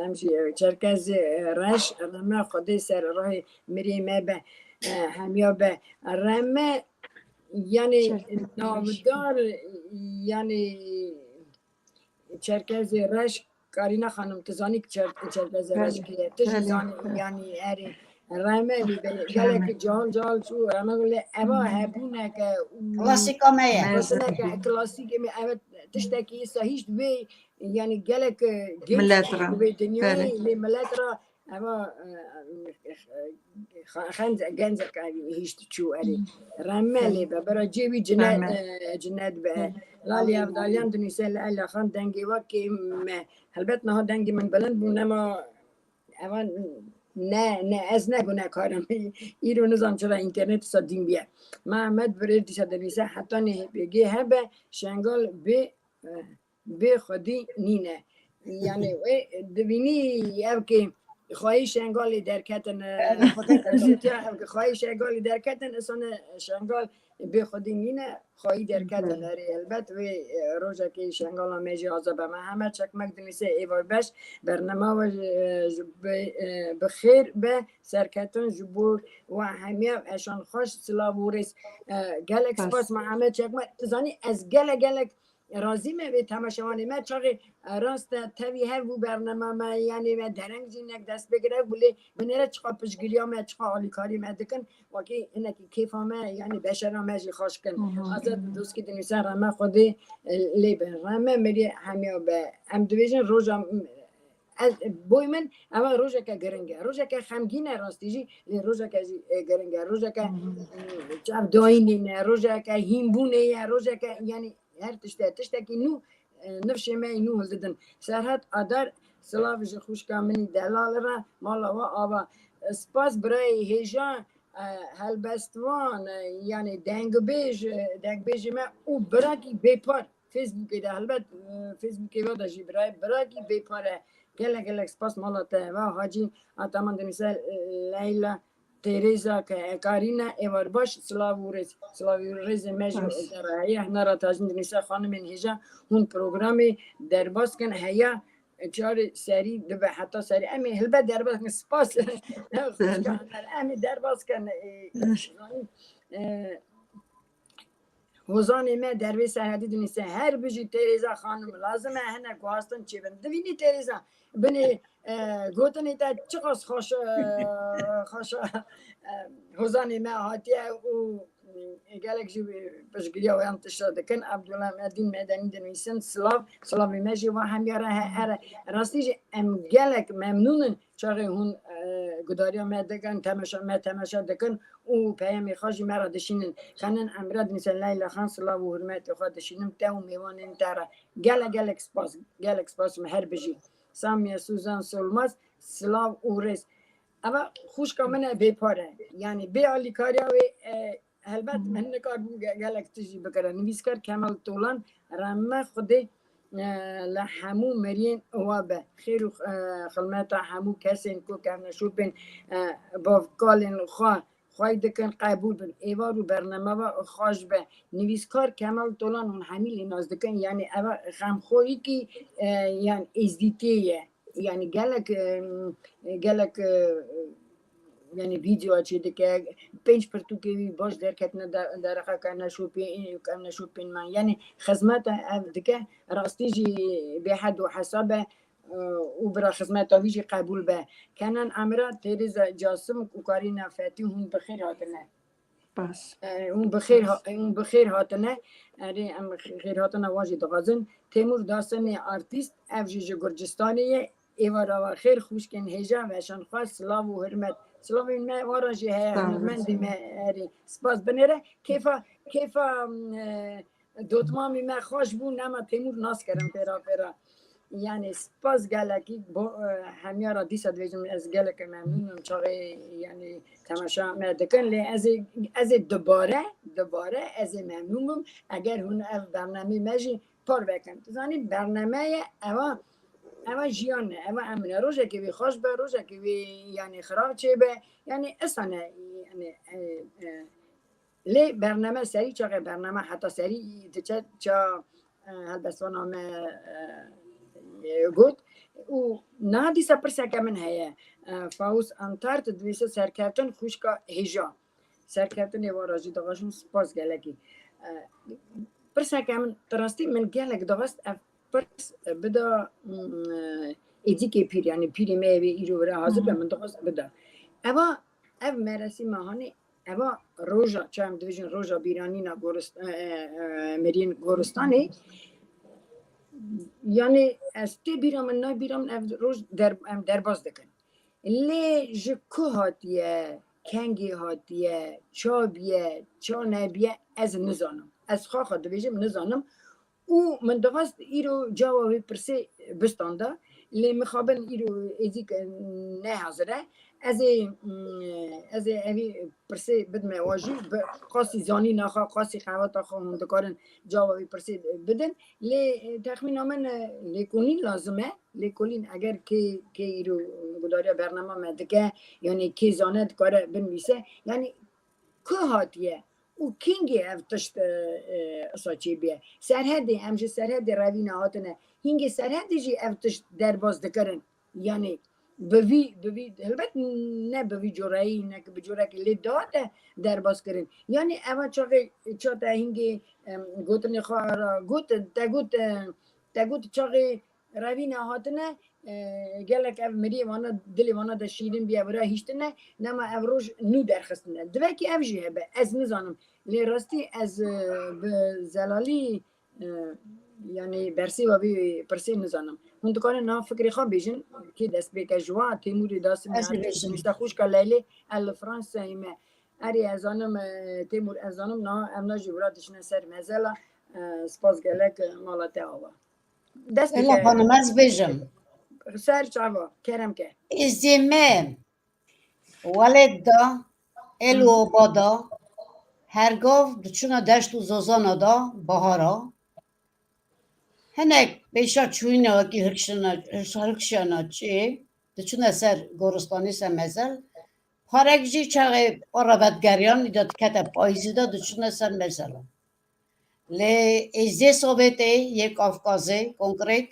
em jî Çerkez, e, reş, rehme Xwedê ser rahê mirê me be, e, hemiya be. Rehme, yani, Çerkez reş. Navdar, yani, Çerkezê reş, Karîna Xanim, tu zanî ki Çer-, Çerkezê reş kê ye. Tu jî zanî, yani, erê. Rehme lê be, gelek cahil cahil çû, rehme lê eva hebûneke û klasîka me ye. Gotineke klasîkê me, evet, tiştekî îsa hîç vê, yani gelek, e, genç millet re. Vê dinyayê lê millet re eva, e, e, e, xenz-, genzeke hîç çû erê. Rehme lê be, bera cê wî cinet, e, cinet be. Lalî Evdaliyan dinivîse Leyla Xan dengê we kêm e. Helbet niha dengê min bilind bû, nema Eva ne, ne, ez ne gunekar im. Îro nizam çira înternet sa dîn biye. Mehmet Birêr dîsa dinivîse heta nê H P G hebe, Şengal bê, bê xwedî nîne. Yani wê dibînî ev ki xwayî Şengalê derketin, e, ev ki xwayî Şengalê derketin, isane Şengal bê xwedî nîne. Xwayî derketin erê. Helbet wê, e, rojekê Şengala me jî aza be. Mehmet Çekmek dinivîse êvar beş, bernama we, e, ji bi, e, bi xêr be, serketin ji bo we hemiya, eşan xweş, silav û rêz. E, gelek spas Mehmet Çekmek. Tu zanî ez gelek gelek razî me vê temaşevanê me. Çaxê, e, rast e, tevî hev bû bernama me, yanê me dereng jî nek dest pê kir. Ev bû lê binêre çiqa piştgiriya me, çiqa alîkarî me dikin. Wekî hinekî kêfa me, yani beşera me jî xweş kin. Azad Doskî dinivîse rehme Xwedê, e, lê be. Rehme mirî hemiya be. Em dibêjin roja, ez, boy min, eva rojeke giring e. Rojeke xemgîn e rastî jî, lê rojeke jî, e, giring e. Rojeke, e, çavdayînê ne, rojeke hînbûnê ye, rojeke, yani her tişte, tiştekî nû, e, nifşê me yî nû hildidin. Serhat Adar, silav ji xwişka min î delal re, mala we ava. E, spas birayê hêja, e, helbestvan, e, yani dengbêj, e, dengbêjê me û birakî bêpar Facebookê de, helbet, e, Facebookê ve de jî birayê, birakî bêpar e. Gelek gelek spas mala te. Va Hacî Ataman dinivîse, e, Leyla, Tereza ke ekarîne êvar baş, silav û rêz. Silav û rêzê me ji te re heye. Hina ra tajin dinîse xanimên hêja hûn programê derbas kin heya çarê serî dibe heta serî. Em ê hilbet derbas kin. Spas. Em ê derbas kin. E, e, Hozanê me dervê serhedî dinîse, her bijî Tereza xanim, lazim e hinek guhastin çêbin. Divînî Tereza, binê, e, gotinê te çiqas xweş, e, xweş e, hozanê me hatiye û, e, gelek jî piştgiriya wan tişta dikin. Abdullah Medîn Medenî dinivîsin, silav, silavê me jî va hemya re he-, here. Rastî jî em gelek memnûn in. Çaxê hûn, e, gudariya me dikin, temeşa, me temeşa dikin û peyamê xwe jî me re dişînin. Xenen Emre dinîse, Leyla Xan, silav û hurmetê xwe dişînim te û mêvanên te re. Gelek gelek spas, gelek spas, me her bijî. Samiye Suzan Solmaz, silav û rêz. Eva xwişka min e bêpar e. Yanî bê alîkariya wê, e, helbet min nikarbû ge-, gelek tişt jî bikira. Nivîskar Kemal Tolan, rehme Xwedê, e, li hemû miriyên wa be. Xêr û, e, xilmeta hemû kesên ku kevneşopên, e, bavkalên xwe xwey dikin, qebûl bin. Êvar û bername ve xweş be. Nivîskar Kemal Tolan hûn hemî lê nas dikin. Yanî eva xemxoyîkî, e, yan êzdîtiyê ye. Yanî gelek, e, gelek, e, yanî vîdeo çê dike, pênc pirtûkê wî baş derketine de-, dereqa kevneşopê-, kevneşopên me. Yanî xizmeta ev dike, rastî jî bêhed û hesab e, û bira xizmeta wî jî qebûl be. Kenan Emre, Tereza Casim û Karîna Fetî, hûn bi xêr hatine. Spas. E, hûn bi xêr ha-, hûn bi xêr hatine. Erê, em xêr hatina wan jî dixwazin. Têmûr Dasenê artîst, ev jî ji Gurcistanê ye. Êvara we xêr, xwişkên hêja, weşan xwe, silav û hurmet. Silavên me wan re jî heye, hunermendê me, erê. Spas binêre. Kêfa, kêfa, e, dotmamî me xweş bû, nema Têmûr nas kerim pêra pêra. Yanî spas gelekî bo, e, hemiya re dîsa dibêjim, ez gelek memnûn im, çaxê yanî temaşa me dikin, lê ez ê, ez ê dubare, dubare ez ê memnûn bim, eger hûn ev bernameyê me jî parve kin. Tu zanî bername ye, eva, eva jiyan e, eva em ne. Rojekê wê xweş be, rojekê wê yanî xirab çêbe, yanî esa ne, yanî, e, e, lê bername serî çaxê bername heta serî diçe ça, e, helbestvana me, e, e, got. Û niha dîsa pirseke min heye. E, Faust Antart dibêse serkeftin xwişka hêja. Serkeftinê we re jî dixwazim spas gelekî. E, pirseke min, di rastî min gelek dixwest ev pirs bida, mm, êdîkê pîr, yanî pîrê me yê wê îro vira hazir be, min dixwest bida. Eva, ev meresîma hanê, eva roja, ça em dibêjin roja bîranîna gorist-, e, e, e, miriyên goristanê. Yanî ez tê bîra min, nayê bîra min ev roj der-, em derbas dikin. Lê ji ku hatiye, kengê hatiye, ça biye, ça nebiye, ez nizanim. Ez xwe xwe dibêjim, nizanim. Û min dixwest îro cava wê pirsê bistanda, lê mixabin îro êzîk ne hazir e. Ez ê, mm, ez ê evî pirsê bidime we jî, bi qasî zanîna xwe, qasî qehweta xwe hûn dikarin cava wê pirsê bidin. Lê, e, texmîna min, e, lêkolîn lazim e. Lêkolîn eger kê, kê îro gudariya bernama me dike, yanî kê zane dikare binivîse. Yanî ku hatiye û kîngê ev tişt, e, e, isa çêbûye? Serhedê, em ji Serhedê revîne hatine. Hîngê Serhedê jî ev tişt derbas dikirin. Yanî bi vî, bi vî, helbet ne bi vî coreyî, ne ki bi corekê lê dihate derbas kirin. Yanî eva çaxê ça te hîngê, em, gotinê xwe re got, te got, e, te got çaxê revîne hatine, e, gelek ev miriyê vana, dilê vana de şîrin bûye, vira hiştine, nema ev roj nû derxistine. Divekî ev jî hebe, ez nizanim. Lê rastî ez, e, bi zelalî, e, yanî bersêva vê pirsê nizanim. Hûn dikarin niha fikrê xwe bêjin, kê destpêk e ji wa, Têmûrê Dasimê, ez ê bêjim. Nivîse xwişka Leylê, ez li Fransayê me. Erê, ez zanim, e, Têmûr, ez zanim, niha em na jî wira dişine ser mezela, e, spas gelek, e, mala te ava. Dest Ela bike. Xanim, ez bêjim. Ser çava, kerem ke. Îzê me welêt da, el û oba da, her gav diçûne deşt û zozana da, bahara. Hinek pêşa çûyîna wekî hilkişana, hilkişana çê, diçûne ser goristanê, ser mezel, Parek jî çaxê o revetgeriyan îda dikete payîzî de diçûne ser mesela. Lê êzdê Sovyetê yê Kafkazê konkret,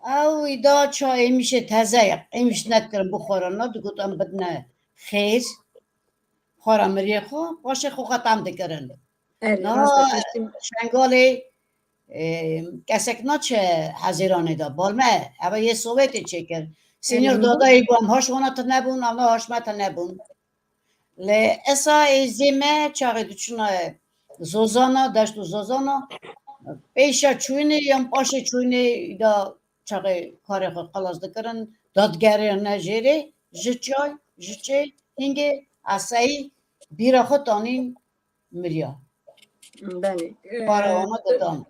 ew îda ça êmişê teze ye, êmiş nedikirin bixwara, na digot em bidine xêr, xwara miriyê xwe, paşê xwe xetam dikirin. Erê, Na rast e, kestim. Şengalê, e, kesek naçe Hezîranê de, balme, eve yê Sovyetê çêkir. Senior Erê, dadayî bû, em haş wana tune bûn, eva haş me tune bûn. Lê esa êzdê me çaxê diçûna Zozana, deşt û Zozana, pêşa çûyînê yan paşê çûyînê îda çaxê karê xwe xelas dikirin, dadgeriyane jêrê, ji çay, ji çê, hingê esayî bîra xwe tanîn miriya. Belê. Para Ee, wana didan.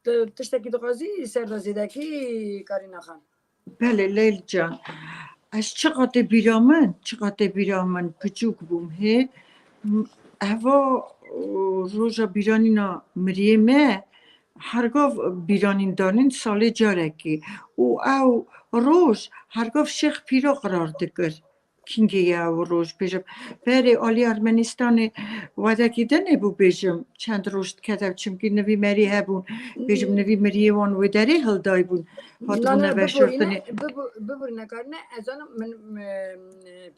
Tu tiştekî dixwazî ser de zêdekî Karîna Xan? Belê Leyl can. Ez çiqatê bîra min, çiqatê bîra min piçûk bûm hê. M-, Eva, o, roja bîranîna miriyê me, hergav bîranîn danîn salê carekê. Û ew roj hergav Şêx Pîra qrar dikir. Kingê ye ew roj bêjim. Berê alî Ermenistanê wedekî din ê bû bêjim. Çend roj dikete, çimkî nivî merî hebûn. Bêjim nivî miriyê wan wê derê hildaybûn. Hatibûne veşartinê. Biborîne karine, ez zanim min, min,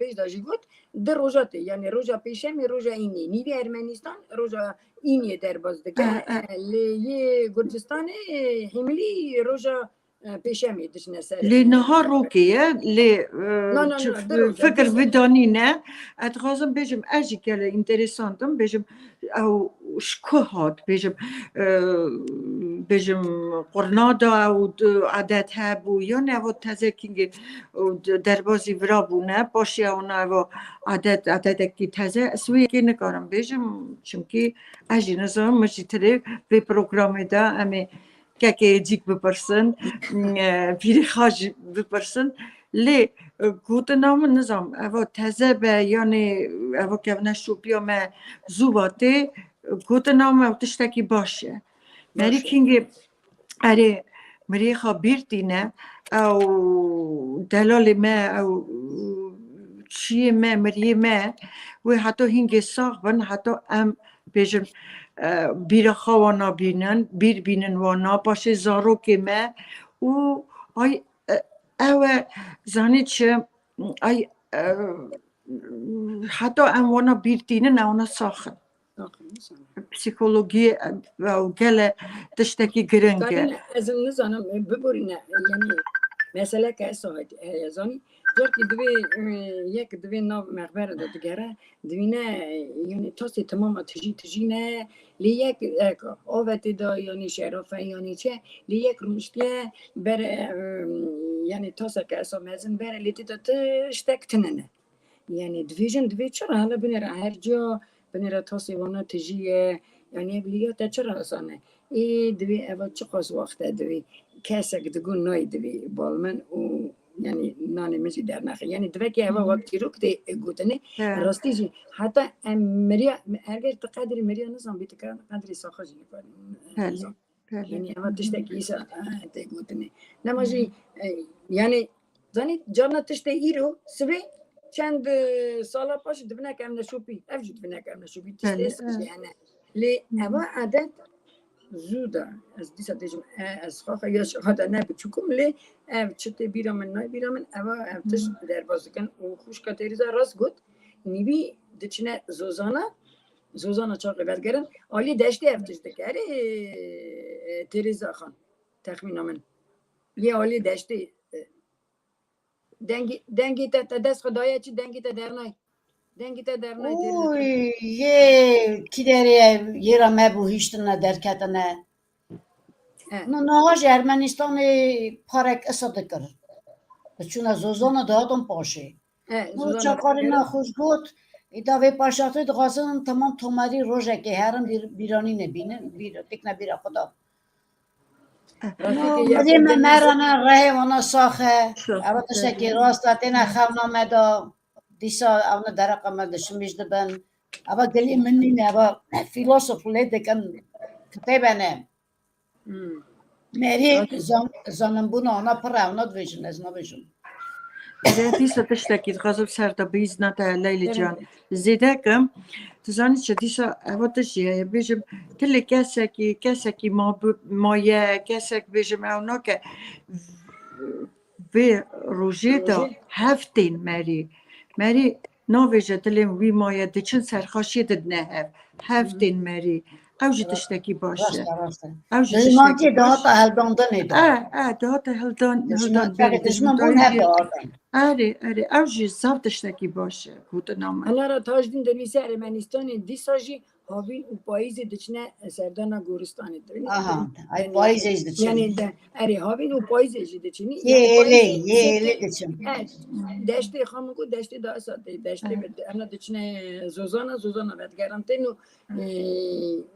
pêş de jî got, di roja tê, yani roja pêşemê, roja înê. Nîvê Ermenistan roja înê derbas dike. E, e. E, lê yê Gurcistanê, Hîmilî roja e, pêşemê diçine ser. Lê niha rokê ye, lê, e, Na, na, çi na, fi-, di roja, fikir di vê danî ne. Ez dixwazim bêjim, ez jî gelek interesant im, bêjim, ew ji ku hat, bêjim, e, bêjim, qurna da ew d-, adet hebû, yan ev teze kingê, û d-, derbazî vira bûne, paşê ew na ev adet, adetekî teze, ez wê yekê nikarim bêjim, çimkî ez jî nizanim, min jî tirê vê programê de em ê kekê cîk bipirsin, e, pîrê xwe jî bipirsin. Lê, e, gotina min nizam, eva teze be, yanê eva kevneşopiya me zû va tê, gotina min ew tiştekî baş e. Baş e. Merî kingê erê mirê xwe bîr tîne, ew delalê me, ew çiyê me, miriyê me, wê heta hingê sax bin, heta em bêjin, e, bîra xwe wana bînin, bîr bînin wana, paşê zarokê me û ay, e, ew e, zanî çi, ay, e, heta em wana bîr tînin, ew wana sax in. Sax in, sax in. Psîkologiyê, e, ew gele tiştekî giring e. Karine, ez nizanim, e, biborîne, e, yanî meseleke ez heye zanî. Carkî divê, e, yek divê nav mexbere de digere, divîne, e, yanî tasê temama tijî tijî ne, lê yek, e, avê tê de yanî şerofe yanî çi, lê yek rûniştiye bere, e, yanî taseke esa mezin bere, lê tê de tiştek tune ne. Yanî divêjin, divê çira hele binêre her ca, binêre tasê wana tijî ye, yanî ev lîya te çira esa ne. Ê divê eva çiqas wext e divê kesek digo nayê divê bal min û yanî nanê min jî dernexe. Yanî divekê eva wek çîrok tê gotinê. He. Rastî jî heta em miriya, eger tu qedrê miriya nizan bî, tu qedrê saxa jî nikarî nizan. Belê. Yanî eva tiştekî îsa, eh, tê gotinê. Nema jî, eh, yanî zanî carna tiştê îro sibê çend, eh, sala paş dibine kevneşopî. Ev jî dibine kevneşopî. Tiştê Belê, sibê evet. Jî hene. Lê eva adet zû da. Ez dîsa dêjim, e, ez xaxa ya şixada ne biçûkim lê ev çi tê bîra min, nayê bîra min, eva ev tişt derbas dikin û xwişka Têrîza rast got, nîvî diçine zozana, zozana çaxê vedigerin, alî deştê ev tişt dike. Erê, e, Têrîza Xan, texmîna min. Yê alî deştê, e, Dengê, dengê te, te dest xwe daye çi, dengê te dernay. Dengê te dernay. Oy, yê kî derê ye, yê ra me bû hiştine derketine. He. No, niha ji Ermenistanê parek isa dikir. Diçûne zozana dihatin paşê. He, no, zozana çakarîna dikir. Xwe ji got, îda vê paşatê dixwazin temam tomerî rojekê herin bîr-, bîranî nebînin, bîr-, têkne bîra xwe da. Rastî No, ke ya mirê me deniz merane rehê wana sax e. Sax, Eva tiştekî evet. Rast e, têne xewna me de. Dîsa ewne dereqa me dişimîş dibin. Eva gilî min nîne, eva filosof lê dikin kitêbe ne. Hmm. Merî Rastî zan-, zaninbûna wana pir e, wana dibêjin, ez nabêjim. Zê dîsa tiştekî dixwazim ser te bihîzna te Leylê can. Zêde kim, tu zanî çi dîsa eva tişt jî heye. Bêjim, tilê kesekî, kesekî ma bi-, maye, kesek bêjim ew nake. Vê rojê de hev tên merî. Merî navêje dilê wî maye diçin serxaşiyê didine hev. Hev tên merî. Ew jî tiştekî baş e. Rast e, rast e. Ew jî Dijmankê tiştekî baş dihata e. Heldandinê de. E, e, dihata hildan, Dijman-, hildan belê dijmin dijmin dayî hev dihatin. Erê, erê, ew jî zaf tiştekî baş e, gotina me. Alara Tajdîn dinivîse Ermenistanê dîsa jî havîn û payîzê diçine serdana goristanê. Aha, ay, yanî, payîzê jî diçin. Yanî de, erê, havîn û payîzê jî diçin. Yê yanî êlê, payîzê yê êlê diçin. Evet, deştê xwe min got, deştê da esatê, deştê evet. Bi-, em diçine zozana, zozana vedigeran tên û, e,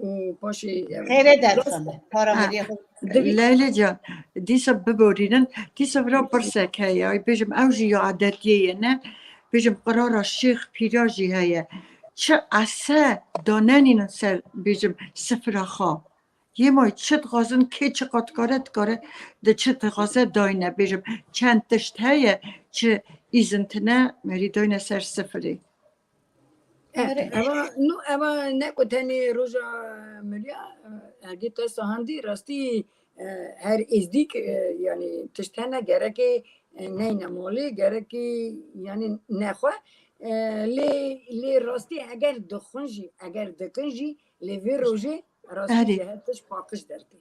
û paşê, e, xêrê derxin, para ha, miriyê xwe. Leylê can, dîsa biborînin, dîsa vira pirsek heye, ay bêjim, ew jî ya edetiyê ye, ne? Bêjim, qirara şêx pîra jî heye. Çi ese danenînin ser, bêjim, sifra xwe. Yê may çi dixwazin, kê çi qat dikare, dikare, di çi dixwaze dayne, bêjim, çend tişt heye, çi îzin tine, merî dayne ser sifirê. E, eva, nu, eva ne ku tenê roja miriya, e, ergê te sahandî, rastî, e, her êzdîk, e, yanî tişt hene, gerekê, e, neyne malê, gerekê, yanî nexwe. E, lê, lê rastî eger dixwin jî, eger dikin jî, lê vê rojê rastî Erê. Ji her tişt paqij dertê.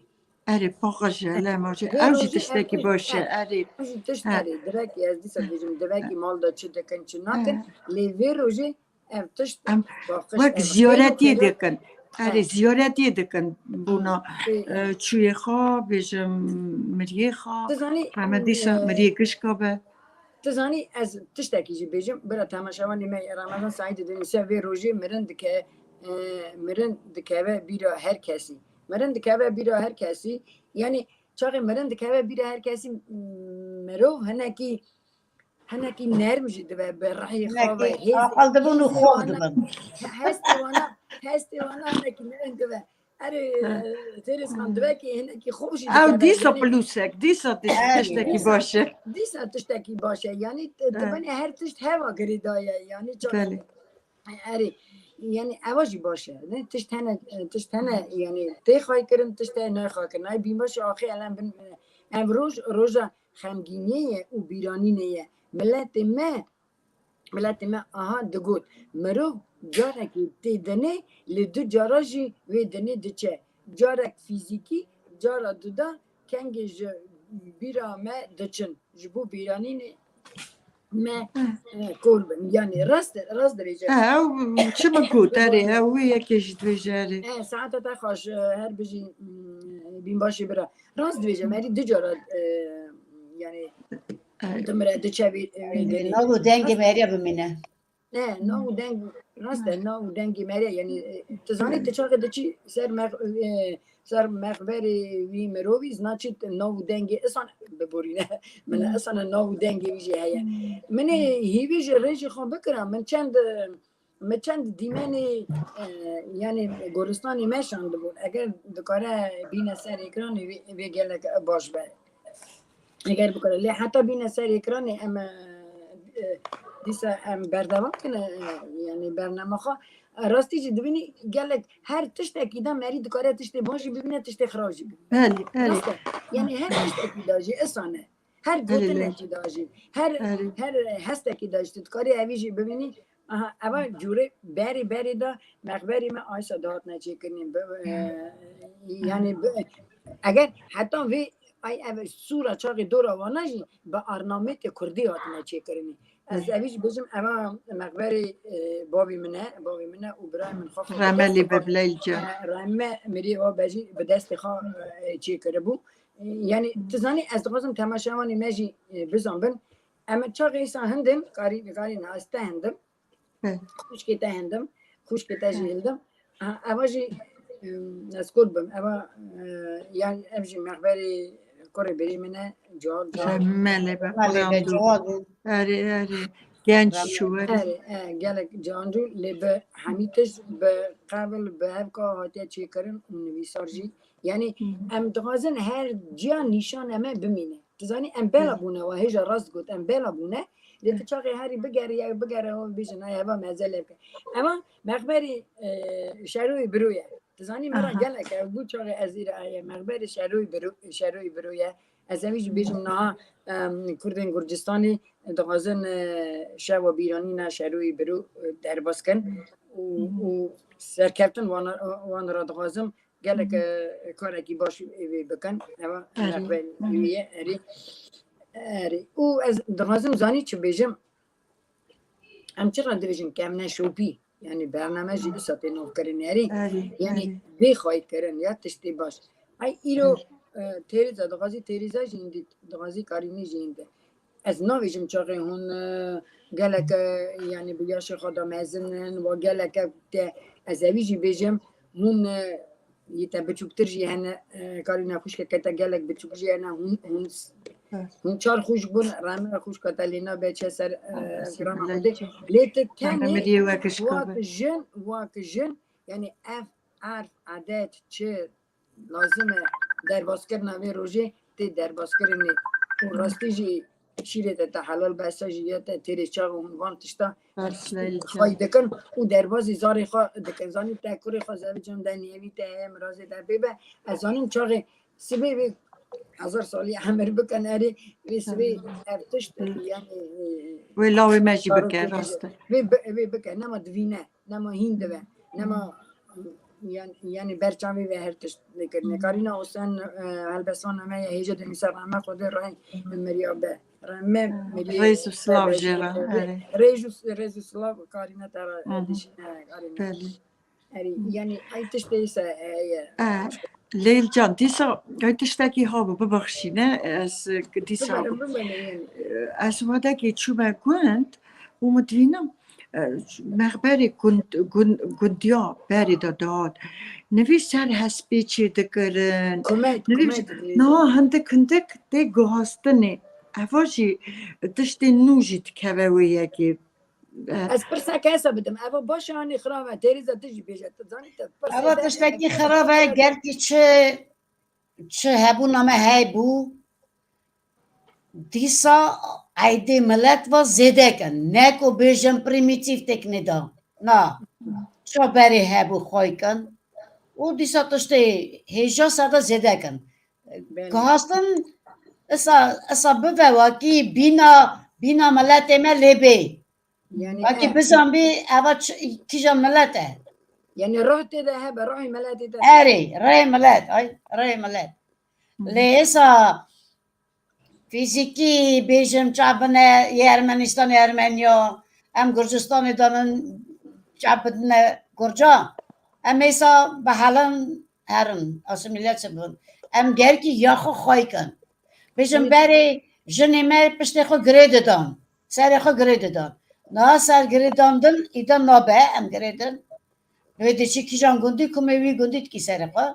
Erê, paqij e, lema jî. Vê rojê ew jî tiştekî baş e, erê. Ew jî tişt erê. Divekî ez dîsa bêjim, divekî mal de çi dikin, çi nakin. Lê vê rojê ev tişt em wek ziyaretiyê dikin. Erê, ziyaretiyê dikin. Bûna, e, çûyê xwe, bêjim, miriyê xwe. Tu zanî, heme dîsa, e, miriyê gişka be. Tu zanî, ez tiştekî jî bêjim, bira temaşevanê me, Ramazan Saîdî dinivîse vê rojê mirin dike, e, mirin dikeve bîra her kesî. Mirin dikeve bîra her kesî. Yanî çaxê mirin dikeve bîra her kesî, m-, mirov hinekî, hinekî nerm jî dibe, bi rihê xwe ve, hêzê, aqil dibin û xov dibin. Hestê wana, hestê wana hinekî nerm dibe. Erê, Zêrê Xan, divekî hinekî xweş jî dikeve. Ew dîsa pilûsek, dîsa tiştekî baş e. Dîsa tiştekî baş e. Yanî, dibinê her tişt heva girêdaye. Yanî çawa. Erê. Yanî ewa jî baş e. Ne? Tişt hene, tişt hene, yanî tê xaykirin, tişt hene nayxaykirin. Ay bînbaşê axê elen bin, ev roj, roja xemgîniyê ye û bîranînê ye. Miletê me Miletê me aha digot, mirov carekî tê dinê, lê du cara jî wê dinê diçe. Carek fîzîkî, cara duda kengê ji bîra me diçin. Ji bo bîranînê me, e, kor bin. Yanî rast, rast dibêje. Ew çi min got, erê, ew wê yekê jî dibêje, erê. E, saeta te xweş, e, her bijî, mm, bînbaşê bira. Rast dibêje, merî du cara, e, yanî Ay. Dimire diçe vî, vî derê. Nav û dengê meriya bimîne. Ne, nav û deng, rast e, nav û dengê meriya, yanî, e, tu zanî tu çaxê diçî ser mex-, e, ser mexberê wî mirovî, znaçî tu nav û dengê isan biborîne. Min isan nav û dengê wî jî heye. Min ê hîvî ji rêjê xwe bikira, min çend, e, Me çend dîmenê, e, yanî goristanê me şandibûn. Eger dikare bîne ser ekranê vê, vê gelek baş be. Eger bikare. Lê heta bîne ser ekranê em, e, e, dîsa em berdewam kine, e, yanî bername xwe. E, rastî jî dibînî gelek her tiştekî de merî dikare tiştê baş jî bibîne, tiştê xirab jî bibîne. Belê, belê. Rast e. Yanî her tiştekî de jî isan e. Her gotinekî de jî, her, her hestekî de jî, tu dikarî evî jî bibînî. Aha, eva cûrê berê berê de mexberê me aysa dihatine çêkirinê. Bi, e, yanî bi, eger heta vê ay ev sûra çaxê dora wana jî bi arnametê kurdî hatine çêkirinê. Ez evî jî bêjim, eva mexberê, e, bavê min e, bavê min e û birayê min xwe xwe bi Rehme destê lê xwe, be Bilal can. E, rehme mirê wa be jî bi destê xwe, e, çêkiribû. Yanî, tu zanî, ez dixwazim temaşevanê me jî, e, bizanbin. Em çaxê îsa hindin, qarî-, qarîna ez te hindim. Hı. Xwişkê te hindim, xwişkê te jî hindim. Ha, eva jî, e, ez kor bim. Eva, e, yan ev jî mexberê kurê birê min e, Ciwan, Ciwan. Rehme lê be, Rehme lê be, Ciwan. Erê, erê. Genç çû were. Erê, e, gelek Ciwan cû, lê bi hemî tişt, bi qevil, bi hevka hatiye çêkirin û nivîsar jî. Yanî, hı hı, em dixwazin her ciya nîşane me bimîne. Tu zanî em bela bûne, we hêja rast got, em bela bûne. Lê tu çaxê herî bigere, ya bigere, û bêjin, ay, eva mezele bike. Eva mexberî, e, Şeroyê Biro ye. Tu zanî me re gelek ev bû çaxê ez îre aye. Mexberî Şeroyê Biro, Şeroyê Biro ye. Ez evî jî bêjim niha, em, Kurdên Gurcistanê dixwazin, e, şeva bîranîna Şeroyê Biro, e, derbas kin û, û serkeftin wan, wan re dixwazim. Gelek, e, karekî baş ê wê bikin. Ewa rexberî wî ye, erê. Erê. Û ez dixwazim zanî çi bêjim. Em çira dibêjin kevneşopî? Yani bername jî wisa tê navkirin, erê. Erê, Yani erê. Bê xwayîkirin ya tiştê baş. Ay îro, e, Têrêza dixwazî, Têrêza jî hindî dixwazî, Karînî jî hindî. Ez navêjim çaxê hûn, e, gelek, e, yani bi yaşê xwe de mezin in, wa gelek e te, ez evî jî bêjim, hûn, e, yê te biçûktir jî hene, e, Karîna xwişkeke te gelek biçûk jî hene, hûn, hûn, hûn çar xwişk bûn, rehme xwişka te lê nabe çe ser, e, girana xwe dê. Lê tu tenê wek jin, wek jin, yani ev erf, edet, çi lazim e derbaskirina vê rojê tê derbaskirinê. Û rastî jî şîrê te te helal be, esa jî ya te têrê çax û hûn van tişta xwey dikin û derbazî zarê xwe dikin. Zanî te kurê xwe zevicin de nêvî te heye, mirazê te pê be. Ez zanim çaxê sibê vê hezar salî emir bikin, erê vê sibê ev tişt, yani, e, wê lawê me jî bike, rast e. Vê bi-, vê bike, nema divîne, nema hîn dibe, nema, yan-, yani ber çavê ve her tişt dikir. Nekarîna Husên, e, helbestvan me ye, hêja de nîsa rehme Xwedê rehî miriya be. Rehme miriyê. Rêz û silav jê re, erê. Rêz û, rêz û silav Karîna te re dişîne, Karîna. Belê. Erê, yani ay tiştê se, e, ye. E, Leyl can, dîsa ay tiştekî habû, bibexşîne, ez dîsa, biberin, biberin, yani. E, ez wadekê çûme gund û min dînim, e, mexberê gund, gund, gundiya berê de dihat. Nivî ser hespê çê dikirin. Kumet, nivî kumet, niha hindik hindik tê guhastinê. Eva jî tiştê nû jî dikeve wê yekê. E, ez pirseke hesa bidim. Eva baş e, anî xirab e? Têrêza, tu jî bêje. Tu zanî te pirsê. Eva tiştekî xirab e, gelkî çi, çi hebûna me heybû. Dîsa eydê milet va zêde kin. Ne ku bêjin primîtîf têknê da. Na. Ça berê hebû xwey kin. Û dîsa tiştê hêja ser de zêde kin. Belê. Guhastin esa, esa bive wekî bîna, bîna miletê me lê bê. Yani, wekî e, bizanbî eva ç-, kîjan milet e. Yani rih tê de hebe, rihê miletê de. Erê, rihê milet, ay, rihê milet. Hı. Lê esa fîzîkî bêjim çavbine yê Ermenistanê, Ermeniya, em Gurcistanê danin çavbidine Gurca. Em êsa behelan herin, asîmîle çi bin. Em gerkî ya xwe xwey kin. Bêjim berê jinê me piştê xwe girê didan. Serê xwe girê didan. Niha ser girê dan din, îda nabe em girê din. Wê diçî kîjan gundî, kumê wî gundî dikî serê xwe.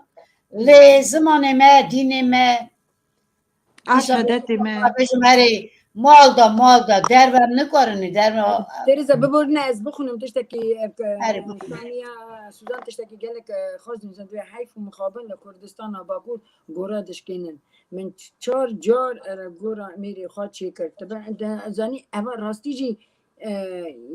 Lê zimanê me, dînê me, Adetê me. Bêjim erê, mal da, mal da, derve nikarin, derve. Tereza, biborine ez bixwînim tiştekî, e, Erê, bixwîne. Saniya Suzan tiştekî gelek, e, xweş dinûzin, divê heyf û mixabin li Kurdistana Bakur gora dişkênin. Min ç-, çar car, e, gora mêrê xwe çêkir. Tu be-, de, zanî, eva rastî jî, e,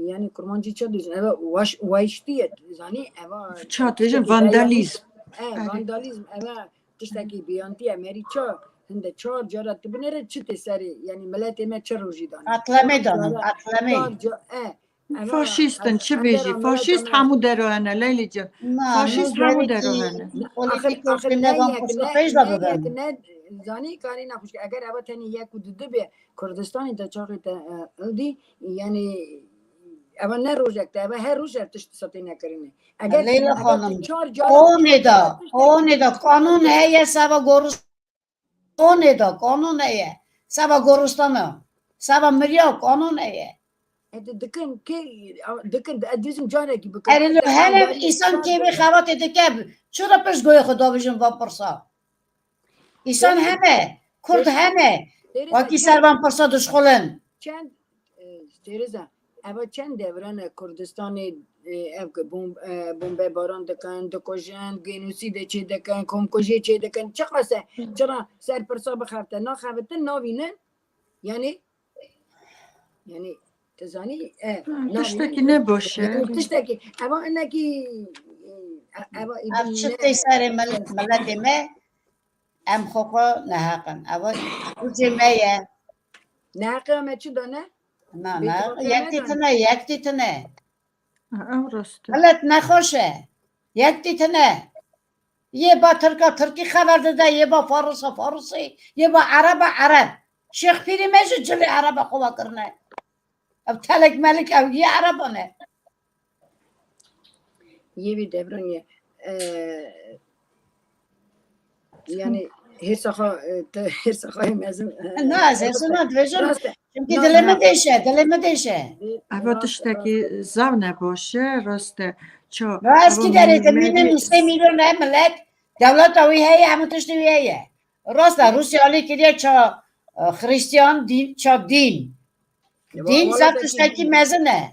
yani kurmancî çi dibêjin? Eva waş-, wayştî ye, zanî, eva çi dibêjin, vandalîzm. E, vandalîzm, eva tiştekî biyantî ye, merî ça, hinde çar cara tu binêre çi tê serê, yani miletê me çi rojî danî? Qetlemê danin, qetlemê. Çar ca-, e, eva, faşîst in, çi bêjî? Faşîst hemû dero hene, Leylî can. Faşîst hemû dero hene. Axir, axir ne yek, ne, ne yek, ne, zanî karî nexweş, eger eva tenê yek û du dibe, Kurdistanê de çaxê te, e, ildî, yani, eva ne rojek te, eva her roj ev tişt disa têne kirinê. Eger Leyla Xanim, çar cara onê da, onê da, kanûn heye, seva gorus-, onê da, kanûn heye, seva goristana, seva miriya, kanûn heye. E, di-, dikin, kê, a, dikin, ez dizim carekî bikin. Erê, li her ev însan kê vê xebatê dike, çira pişt goyê xwe davêjin van pirsa? Însan hene, Kurd hene. Wekî ser van pirsa dişxulin. Çend, e, Tereza, eva çend devran e Kurdistanê e, ev ki bom-, e, bombebaran dikin, dikujin, genocîdê çê dikin, komkujiyê çê dikin. Çiqas e, çira ser pirsa bixebite, naxebitin, navînin. Yani, yani, tu zanî, e, Ha, navînin. Tiştekî ne boş e. Tiştekî, eva inekî, e, eva Ev çi tê serê mil-, miletê me? Em xwe xwe neheq in. Ev rûcê me ye. Neheqê me çi dane? Na, na, Bêtifaqiya me yektî dane. Tine, yektî tine. Ha, ew rast e. Milet nexweş e. Yektî tine. Yê ba Tirka Tirkî xeber dide, yê ba Farisa Farisî, yê ba Ereba Ereb. Şêx Pîrî me jî cilê Ereba xwe vekirine. Ev telek melek ew yê Ereban e. Yê vî devran ye. E, yani hêrsa xwe, e, te, hêrsa xwe yê mezin, e, Na, ez hêrsa dibêjim. Rast e. Çimkî Na, dilê na. min dêşe, dilê min dêşe. Eva Rast e, tiştekî rast e. Zav neboş e, rast e. Ço, Na, ez eva kî derê min-, dimînim, min-, sê milyon e milet, dewleta wî heye, hemû tiştê wî heye. Rast e, Rûsya alî kiriye ça, e, Xristiyan, dîn, ça dîn. Ya, Dîn valla zaf peki. Tiştekî mezin e.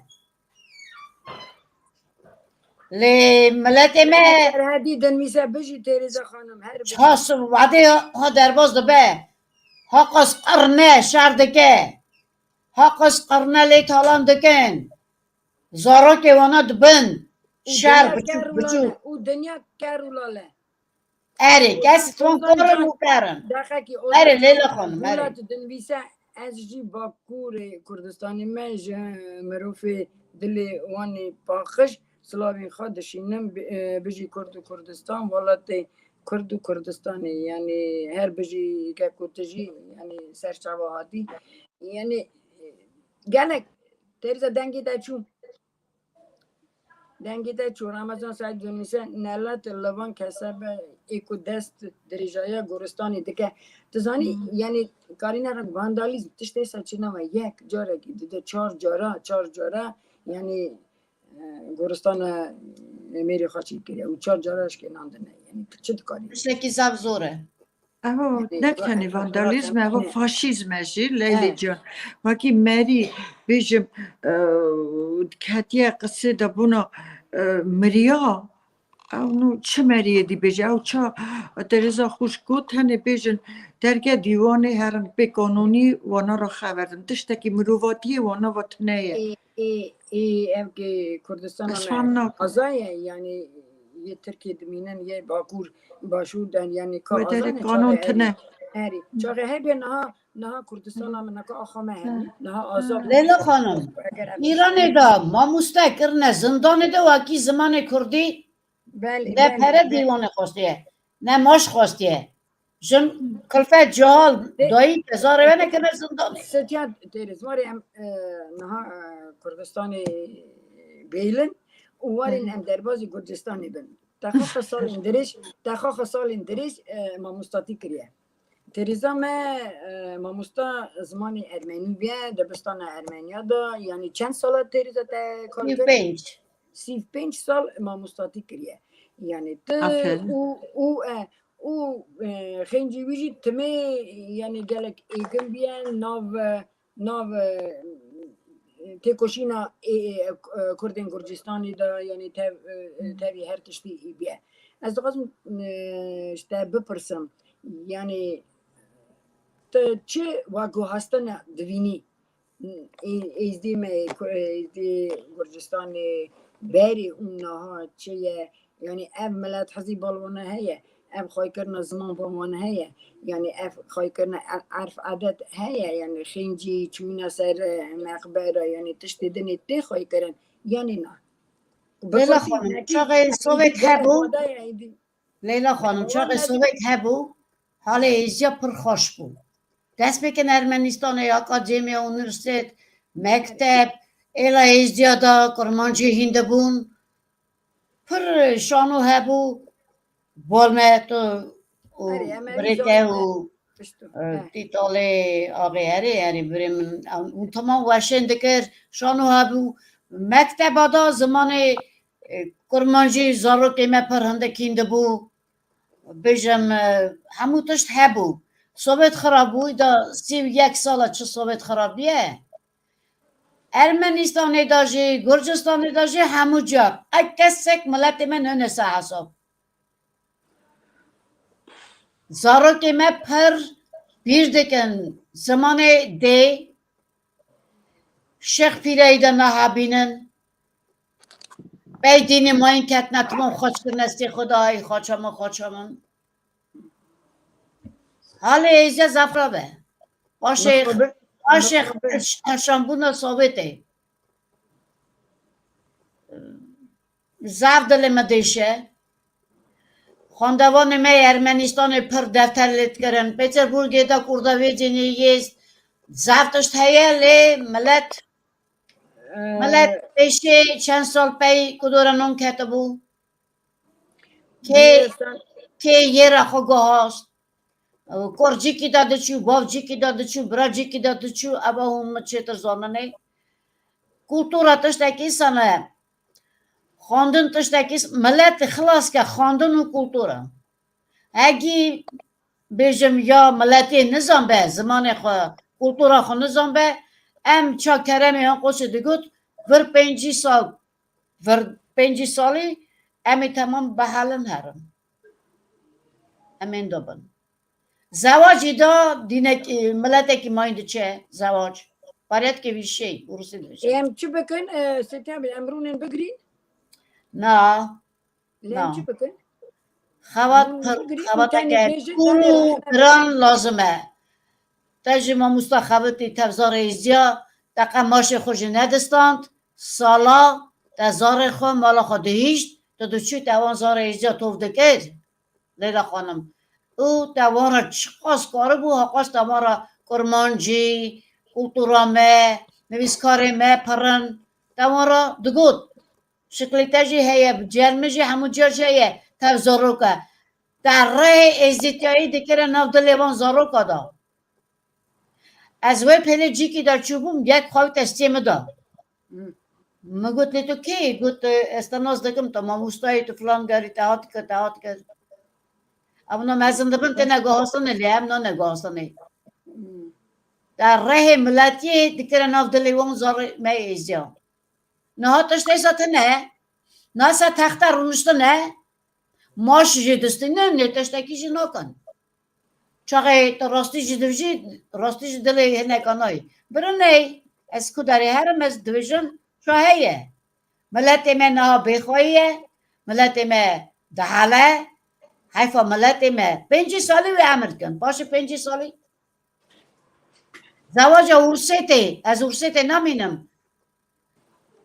Lê miletê me Her hedî dinvîse bijî Têrêza Xanim, her bijî. Ças wadê ha derbas dibe. Ha qas qirne şer dike. Ha qas qirne lê talan dikin. Zarokê wana dibin. Û Şer dinya biçûk ker û biçûk. lale, û dinya ker û lale. Erê, kes Ozan, Ozan Koran Can, û Kerim. Daqekî Erê, Ozan Leyla Can, Xanim, erê. Murat dinvîse, ez jî Bakurê Kurdistanê me, ji mirovê dilê wan ê paqij, silavên xwe dişînim, bi-, e, bijî Kurd û Kurdistan, welatê Kurd û Kurdistanê, yanî her bijî ke ku tu jî, yanî serçava hatî, yanî, e, gelek Têrêza dengê te çû. Dengê te çû, Ramazan Said dinivîse, nelet li van kesebe ê ku dest dirêjaya goristanê dike. Tu zanî, Hmm. yanî karîne re vandalîzm, tiştê se çi nava yek, carekî, dide, çar cara, çar cara, yanî, e, goristana, e, mêrê xwe çî kiriye û çar cara eşkênandine. Yanî tu çi dikarî? Tiştekî zaf zor e. Evo Ê, ne va-, tenê va-, vandalîzm e, evo va-, faşîzm e jî, Leylê He. can. Wekî merî bêjim, e, ketiye qisê de bûna, e, miriya. Ew nû çi meriyê dî bêje? Ew ça Tereza xwişk got, tenê bêjin derge dîwanê herin bê kanûnî wana re xeverdin. Tiştekî mirovatiyê wana ve tune ye. Ê, ê, ê, ev ki Kurdistana Ez me fam nakim. aza ye, yanî yê Tirkiyê dimînin, yê Bakur, Başûr den, yanî ka Wê aza derê ne, kanûn çaxê tune. herî, herî. Çaxê hebê niha, niha Kurdistana min neka axa me hebî, Hı. niha aza Hı. bû. Leyla Xanim, Eger em Îranê de mamoste kirine zindanê de wekî zimanê Kurdî Belê, ne belê, pere belê. dîwanê xwestiye, ne maş xwestiye. Jin, kilfet, cihal, Dê- dayî, tezarê we nekirine zindanê. Setiya Têrêz, warê em, e, niha, e, Kurdistanê bêlin û warên Hı. em derbazî Gurcistanê bin. Texaxa salên dirêj, texaxa salên dirêj, e, mamostatî kiriye. Têrêza me, e, mamosta zimanê ermenî bûye, dibistana Ermeniya de, yanî çend sala Têrêza te kar kir? Sî û pênc. Sî û pênc sal mamostatî kiriye. Yanî tu Aferin. û, û, e, û, e, xêncî wî jî timê, yanî gelek êgin bûye, nav, e, nav, e, têkoşîna ê, ê, e, Kurdên Gurcistanê de, yanî tev, e, e, tevî her tiştî bûye. Ez dixwazim, e, ji te bipirsim, yanî tu çi wa guhastine divînî? Ê-, Êzdî me, ku-, Êzdî Gurcistanê berê û niha çi ye? Yanî ev milet hezî bal wana heye, ev xwekirina ziman bal wana heye, yanî ev xwekirina er-, erf edet heye, yanî xêncî çûna ser, e, meqbera, yanî tiştê dinê tê xwekirin, yanî na? Leyla Bipirtî Xanim, nekî, çaxê Sovyet êdî hebû. Leyla Xanim, çaxê Sovyet hebû, halê Êziya pir xweş bû. Dest pê kin Ermenistanê, akademiya, unîversîtet, mekteb, êla Êziya da, kurmancî hîn dibûn. Pir şano hebû, bol me tu û Erê, em ê birê te û, pişt û, e, he. Tîtalê axê, erê, erê, birê min, hûn temam weşên dikir, şano hebû, mekteba da zimanê, e, kurmancî zarokê me pir hindik hîn dibû. Bêjim, e, hemû tişt hebû. Sovyet xirab bû, da sî û yek sala çi Sovyet xirab bûye. Ermenistanê de jî, Gurcistanê de jî, hemû ciyar. Ev kesek miletê me nûne ser hesab. Zarokê me pir bîr dikin zimanê dê, şêx pîreyî de nahabînin. Bey dînê mayîn ketine, timam xweş kirine stê xwe de, ay xaça min, xaça min. Halê êzdiya zaf xirab e. Paşê, Mixabin, paşê mixabin. Heşanbûna Sovyetê. Zaf dilê me dêşe. Xwendevanê me yê Ermenistanê pir defter lê dikirin. Peterburgê de kurda vê cînî yê zaf tişt heye lê milet, Ee, milet pêşê çend sal pey ku dora non ketibû. Kê, Dîsan- kê yê re xwe guhast. Kur cîkî de diçû, bav cîkî de diçû, bira cîkî de diçû, eva hûn min çêtir zanine. Kultura tiştekî sane. Xwendin tiştekî s-, milet xilas ke xwendin û kultura. Hegî bêjim ya miletê nizanbe, zimanê xwe, kultura xwe nizanbe, em ça keremê hin qoçê digot, vir pêncî sal, vir pêncî salî em ê temam behelin herin. Em ên de bin. Zewacî de dînek, e, miletekî mayîn diçe zewac. Parêt ke vî şey, Urusî dibêje. Em çi bikin? E, Setiya Bey, em rûnên bigirîn? Na. Lê em Na. Çi bikin? Xebat Em pir, bigirîn, xebateke tenê bêjin, kûr û tenê giran lazim e. Te jî mamosta xebitî tev zarê êzdiya, te qe maşê xwe jî nedistand, sala te zarê xwe, mala xwe dihîşt, tu diçû te wan zarê êzdiya tov dikir. Leyla Xanim. Û te wan re çiqas karibû, haqas te wan re kurmancî, kultura me, nivîskarê me pirin, te wan re digot. Şiklê te jî heye, cihên min jî hemû ciya jî heye, tev zarok e. Te rihê êzîtiyayî dikire nav dilê van zaroka de. Ez wê pêlê cîkî de çûbûm, yek xwe wî testiyê min da. Hmm. Min got, "Lê tu kê yî?" Got, "Ez te nas dikim, tu mamosta yî, tu filan gerî, te hat kir, te hat kir." Ew na mezin dibin, têne guhastinê, lê em nane guhastinê. Hmm. Te rihê miletiyê dikire nav dilê wan zarê me êzdiya. Niha tişt êsa tune, nasa texta rûniştine, maş jî distînin, lê tiştekî jî nakin. Çaxê tu rastî jî divijî, rastî jî dilê hineka nayê. Birinê, ez ku derê herim, ez divijim, ça heye. Miletê me niha bêxweyî ye, miletê me dihele, heyfa miletê me. Pêncî salî wê emir dikin, paşê pêncî salî. Zewaca Ursêtê, ez Ursêtê namînim.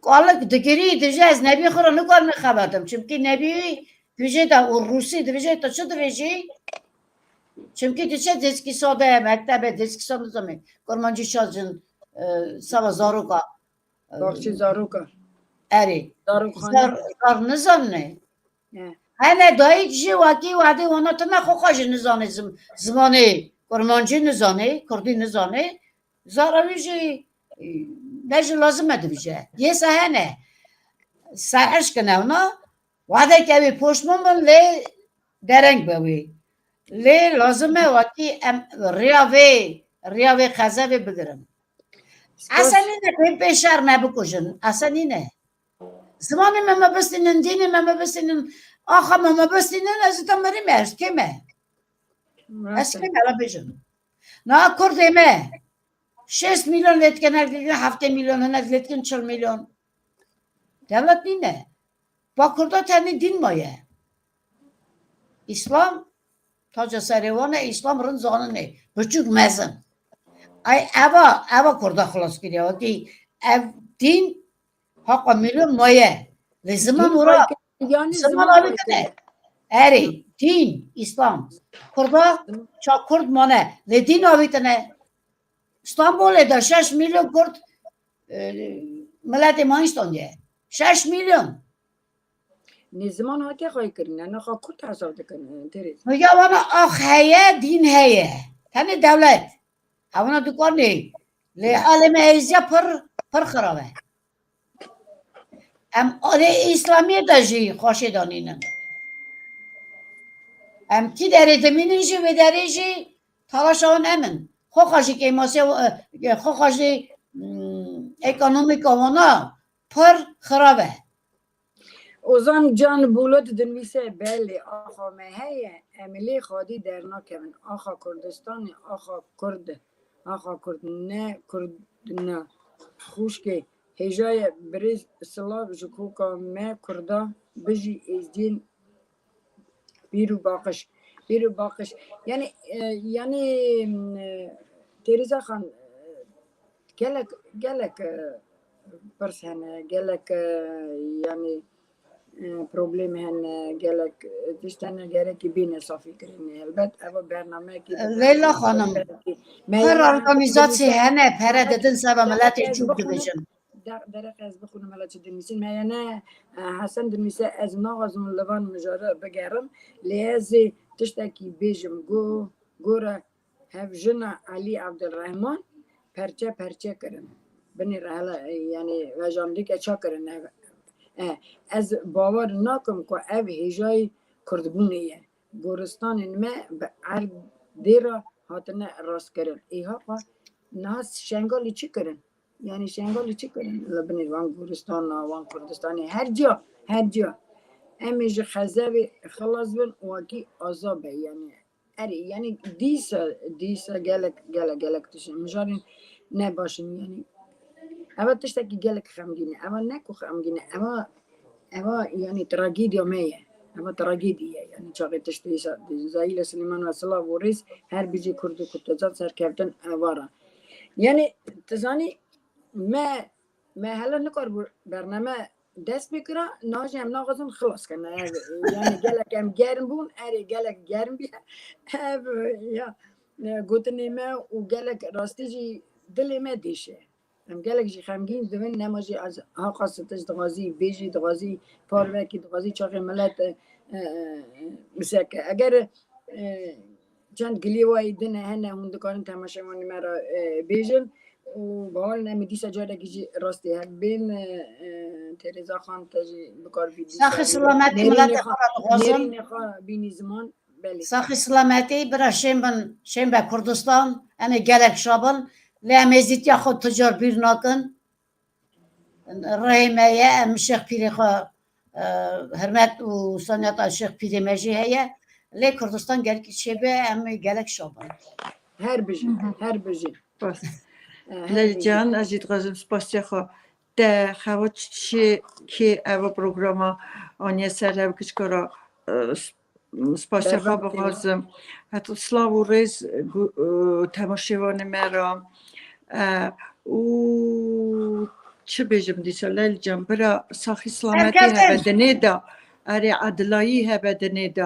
Kalik digirî, dibêje ez nebî xwe re nikarim nexebetim. Çimkî nebî dibêje de û rûsî dibêje, tu çi dibêjî? Çimkî diçe dîskîsa de, mektebe dîskîsa nizanî. Kurmancî çaxê, e, sava zaroka. Baxçî zaroka. Erê. Zarokxane. Zar, zar nizanî. He. Hene dayik jî wekî wadê wana tune xwe xwe jî nizanê zim-, zimanê kurmancî nizanê, kurdî nizanê. Zara wî jî, e, ne jî lazim e dibije. Yê se hene. Serhişk in ewna. Wadek ew ê poşman bin lê dereng be wê. Lê lazim e wekî em riya vê, riya vê qezevê bigirin. Ese nîne pê, pê şer me bikujin. Ese nîne. Zimanê me me bistînin, dînê me me bistînin, axa me me bistînin, ez ita mirî me, ez kêm e. Ez kêm e, la bêjin. Na kurdê me şêst milyon lê dikin, hinek dikin heftê milyon, hinek lê dikin çil milyon. Dewlet nîne. Ba kurda tenê dîn maye. Îslam taca serê wan e, Îslam rind zanin ê. Biçûk mezin. Ay eva, eva kurda xilas kiriye. Wekî ev dîn haqa milyon maye. Lê ziman ora, yanî ziman ziman avîtine. Erê, dîn, Îslam. Kurda ça kurd mane. Lê dîn avîtine. Stenbolê de şeş milyon kurd, e, miletê mayîn standiye. Şeş milyon. Nê ziman hatiye xwey kirine, niha kurd hesab dikin, e, Terez. Ya wana ax heye, dîn heye. Tenê dewlet. Hewna dikar nê. Lê halê me êziya pir, pir xirab e. Em alê Îslamiyê de jî xweşê danînin. Em kî derê dimînin jî, wê derê jî talaşa wan em in. Xwexa jî kêmasê, e, xwexa jî, mm, ekonomîka wana pir xirab e. Ozan Can Bulut dinivîse, belê, axa me heye, em lê xwedî dernakevin. Axa Kurdistanê, axa Kurd, axa Kurd, ne Kurd, ne. Xwişkê, hêja ye, birêz, silav ji koka me Kurda, bijî Êzdiyên pîr û baqij. Pîr û baqij. Yani, e, yani, e, Tereza Xan, e, gelek, gelek, e, pirs hene, gelek, e, yani, e, problem hene, gelek, e, tişt hene, gerekî bîne safî kirinê. Helbet, eva bernameyekî Leyla Xanim, gerekî. Me her yani organizasyon hene, pere didin seba miletê çûk dibêjin. Dereq ez bixwînim, hela çi dinivîsîn. Me ye ne, e, Hesen dinivîse, ez naxwazim li van mijara bigerim, lê ez ê tiştekî bêjim. Go, gora hevjina Elî Abdulrehman perçe perçe kirin. Binê re hela, e, yani vejandike ça kirin ev. E, ez bawer nakim ku ev hêjayî kurdbûnê ye. Goristanên me bi erdê re hatine rastkirin. Ê haqa niha Şengalê çi kirin? Yani Şengalê çi kirin? Li binê van goristana, van Kurdistanê, her ciya, her ciya. Em ê ji xezevê xilas bin, wekî aza be, yani. Erê, yani dîsa, dîsa gelek, gelek, gelek tişt mijarên ne baş in, yani. Eva tiştekî gelek xemgîn e. Eva ne ku xemgîn e. Eva, eva yani tragedya me ye. Eva tragedya ye. Yani çaxê tiştê îsa, Zahîle Silêman ve silav û rêz her bijî Kurd û Kurtizan serkeftin eva re. Yani tu zanî me, me hela nikaribû bername dest pê kira, niha jî em naxwazin xilas kin. Ev, yani gelek em germ bûn, erê gelek germ bî. Ev, ya, e, gotinê me û gelek rastî jî dilê me dêşe. Em gelek jî xemgîn dibin, nema jî ez haqa sitiş dixwazî, bêjî dixwazî, parvekî dixwazî, çaxê milet, e, e, miseke. Eger, e, çend giliyê wayî din hene, hûn dikarin temaşevanê me re, e, bêjin. Û bawer in em ê dîsa carekî jî rastî hev bên, e, e, Tereza Xan te jî bikaribî dîsa. Saxî selametî miletê xwe re dixwazim. Nêrînê xwe bînî ziman, belê. Saxî selametî, bira şên bin, şên be Kurdistan, em ê gelek şa bin. Lê em êzîtiya xwe tu car bîr nakin. Rihê me ye, em Şêx Pîrê xwe, e, hurmet û saniyata Şêx Pîrê me jî heye. Lê Kurdistan gelkî çêbe, em ê gelek şa bin. Her bijî, Hı hı. her bijî. Spas. E, her Leyla bijî. Can, ez jî dixwazim spasiya xwe te xewa çi kê eva programa aniye ser hev kiçka ra, e, sp-, spasiya xwe Berbat bixwazim. Heta silav û rêz gu-, e, temaşevanê me re. E, û çi bêjim dîsa Leyla Can, bira saxî silametî Herkes hebe dinê de, erê edilayî hebe dinê de.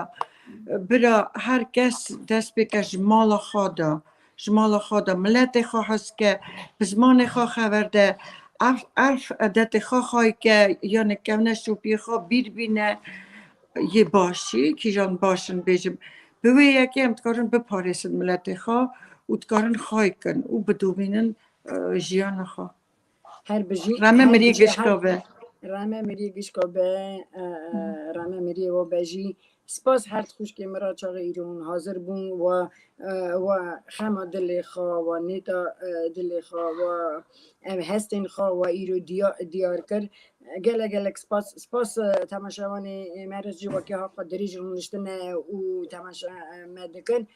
Bira her kes dest pê ke ji mala xwe de, ji mala xwe de, miletê xwe hez ke, bi zimanê xwe xeber de, erf, erf edetê xwe xay ke, yanê kevne şopiyê xwe bîr bîne, yê başî, kîjan baş in bêjim. Bi wê yekê em dikarin biparêsin miletê xwe û dikarin xay kin û bidomînin, e, jiyana xwe. Her bijî, Reme her miriyê bijî, gişka her be. Reme miriyê gişka be, e, e, Hı. reme miriyê we be jî. Spas her xwişkê min re çaxê îro hûn hazir bûn, we, e, we xema dilê xwe, we nêta, e, dilê xwe, we, em hestên xwe, we îro diya-, diyar kir. Gelek gelek spas, spas, e, temaşevanê, e, me re jî wekî haqa dirêj rûniştine û temaşe, e, me dikin.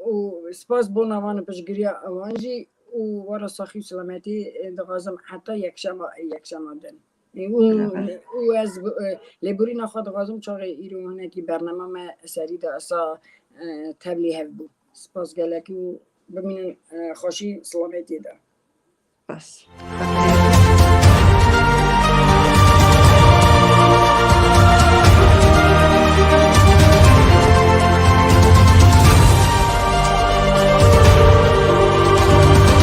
Û spas bona van piştgiriya wan jî û we re saxî û selametî, e, dixwazim heta yekşema, yekşema din. E, û, Beraber. û ez, e, lêborîna xwe dixwazim çaxê îro hinekî bernama me serî de esa, e, tevlî hev bû. Spas gelekî û bimînin, e, xweşî selametî de. Bas.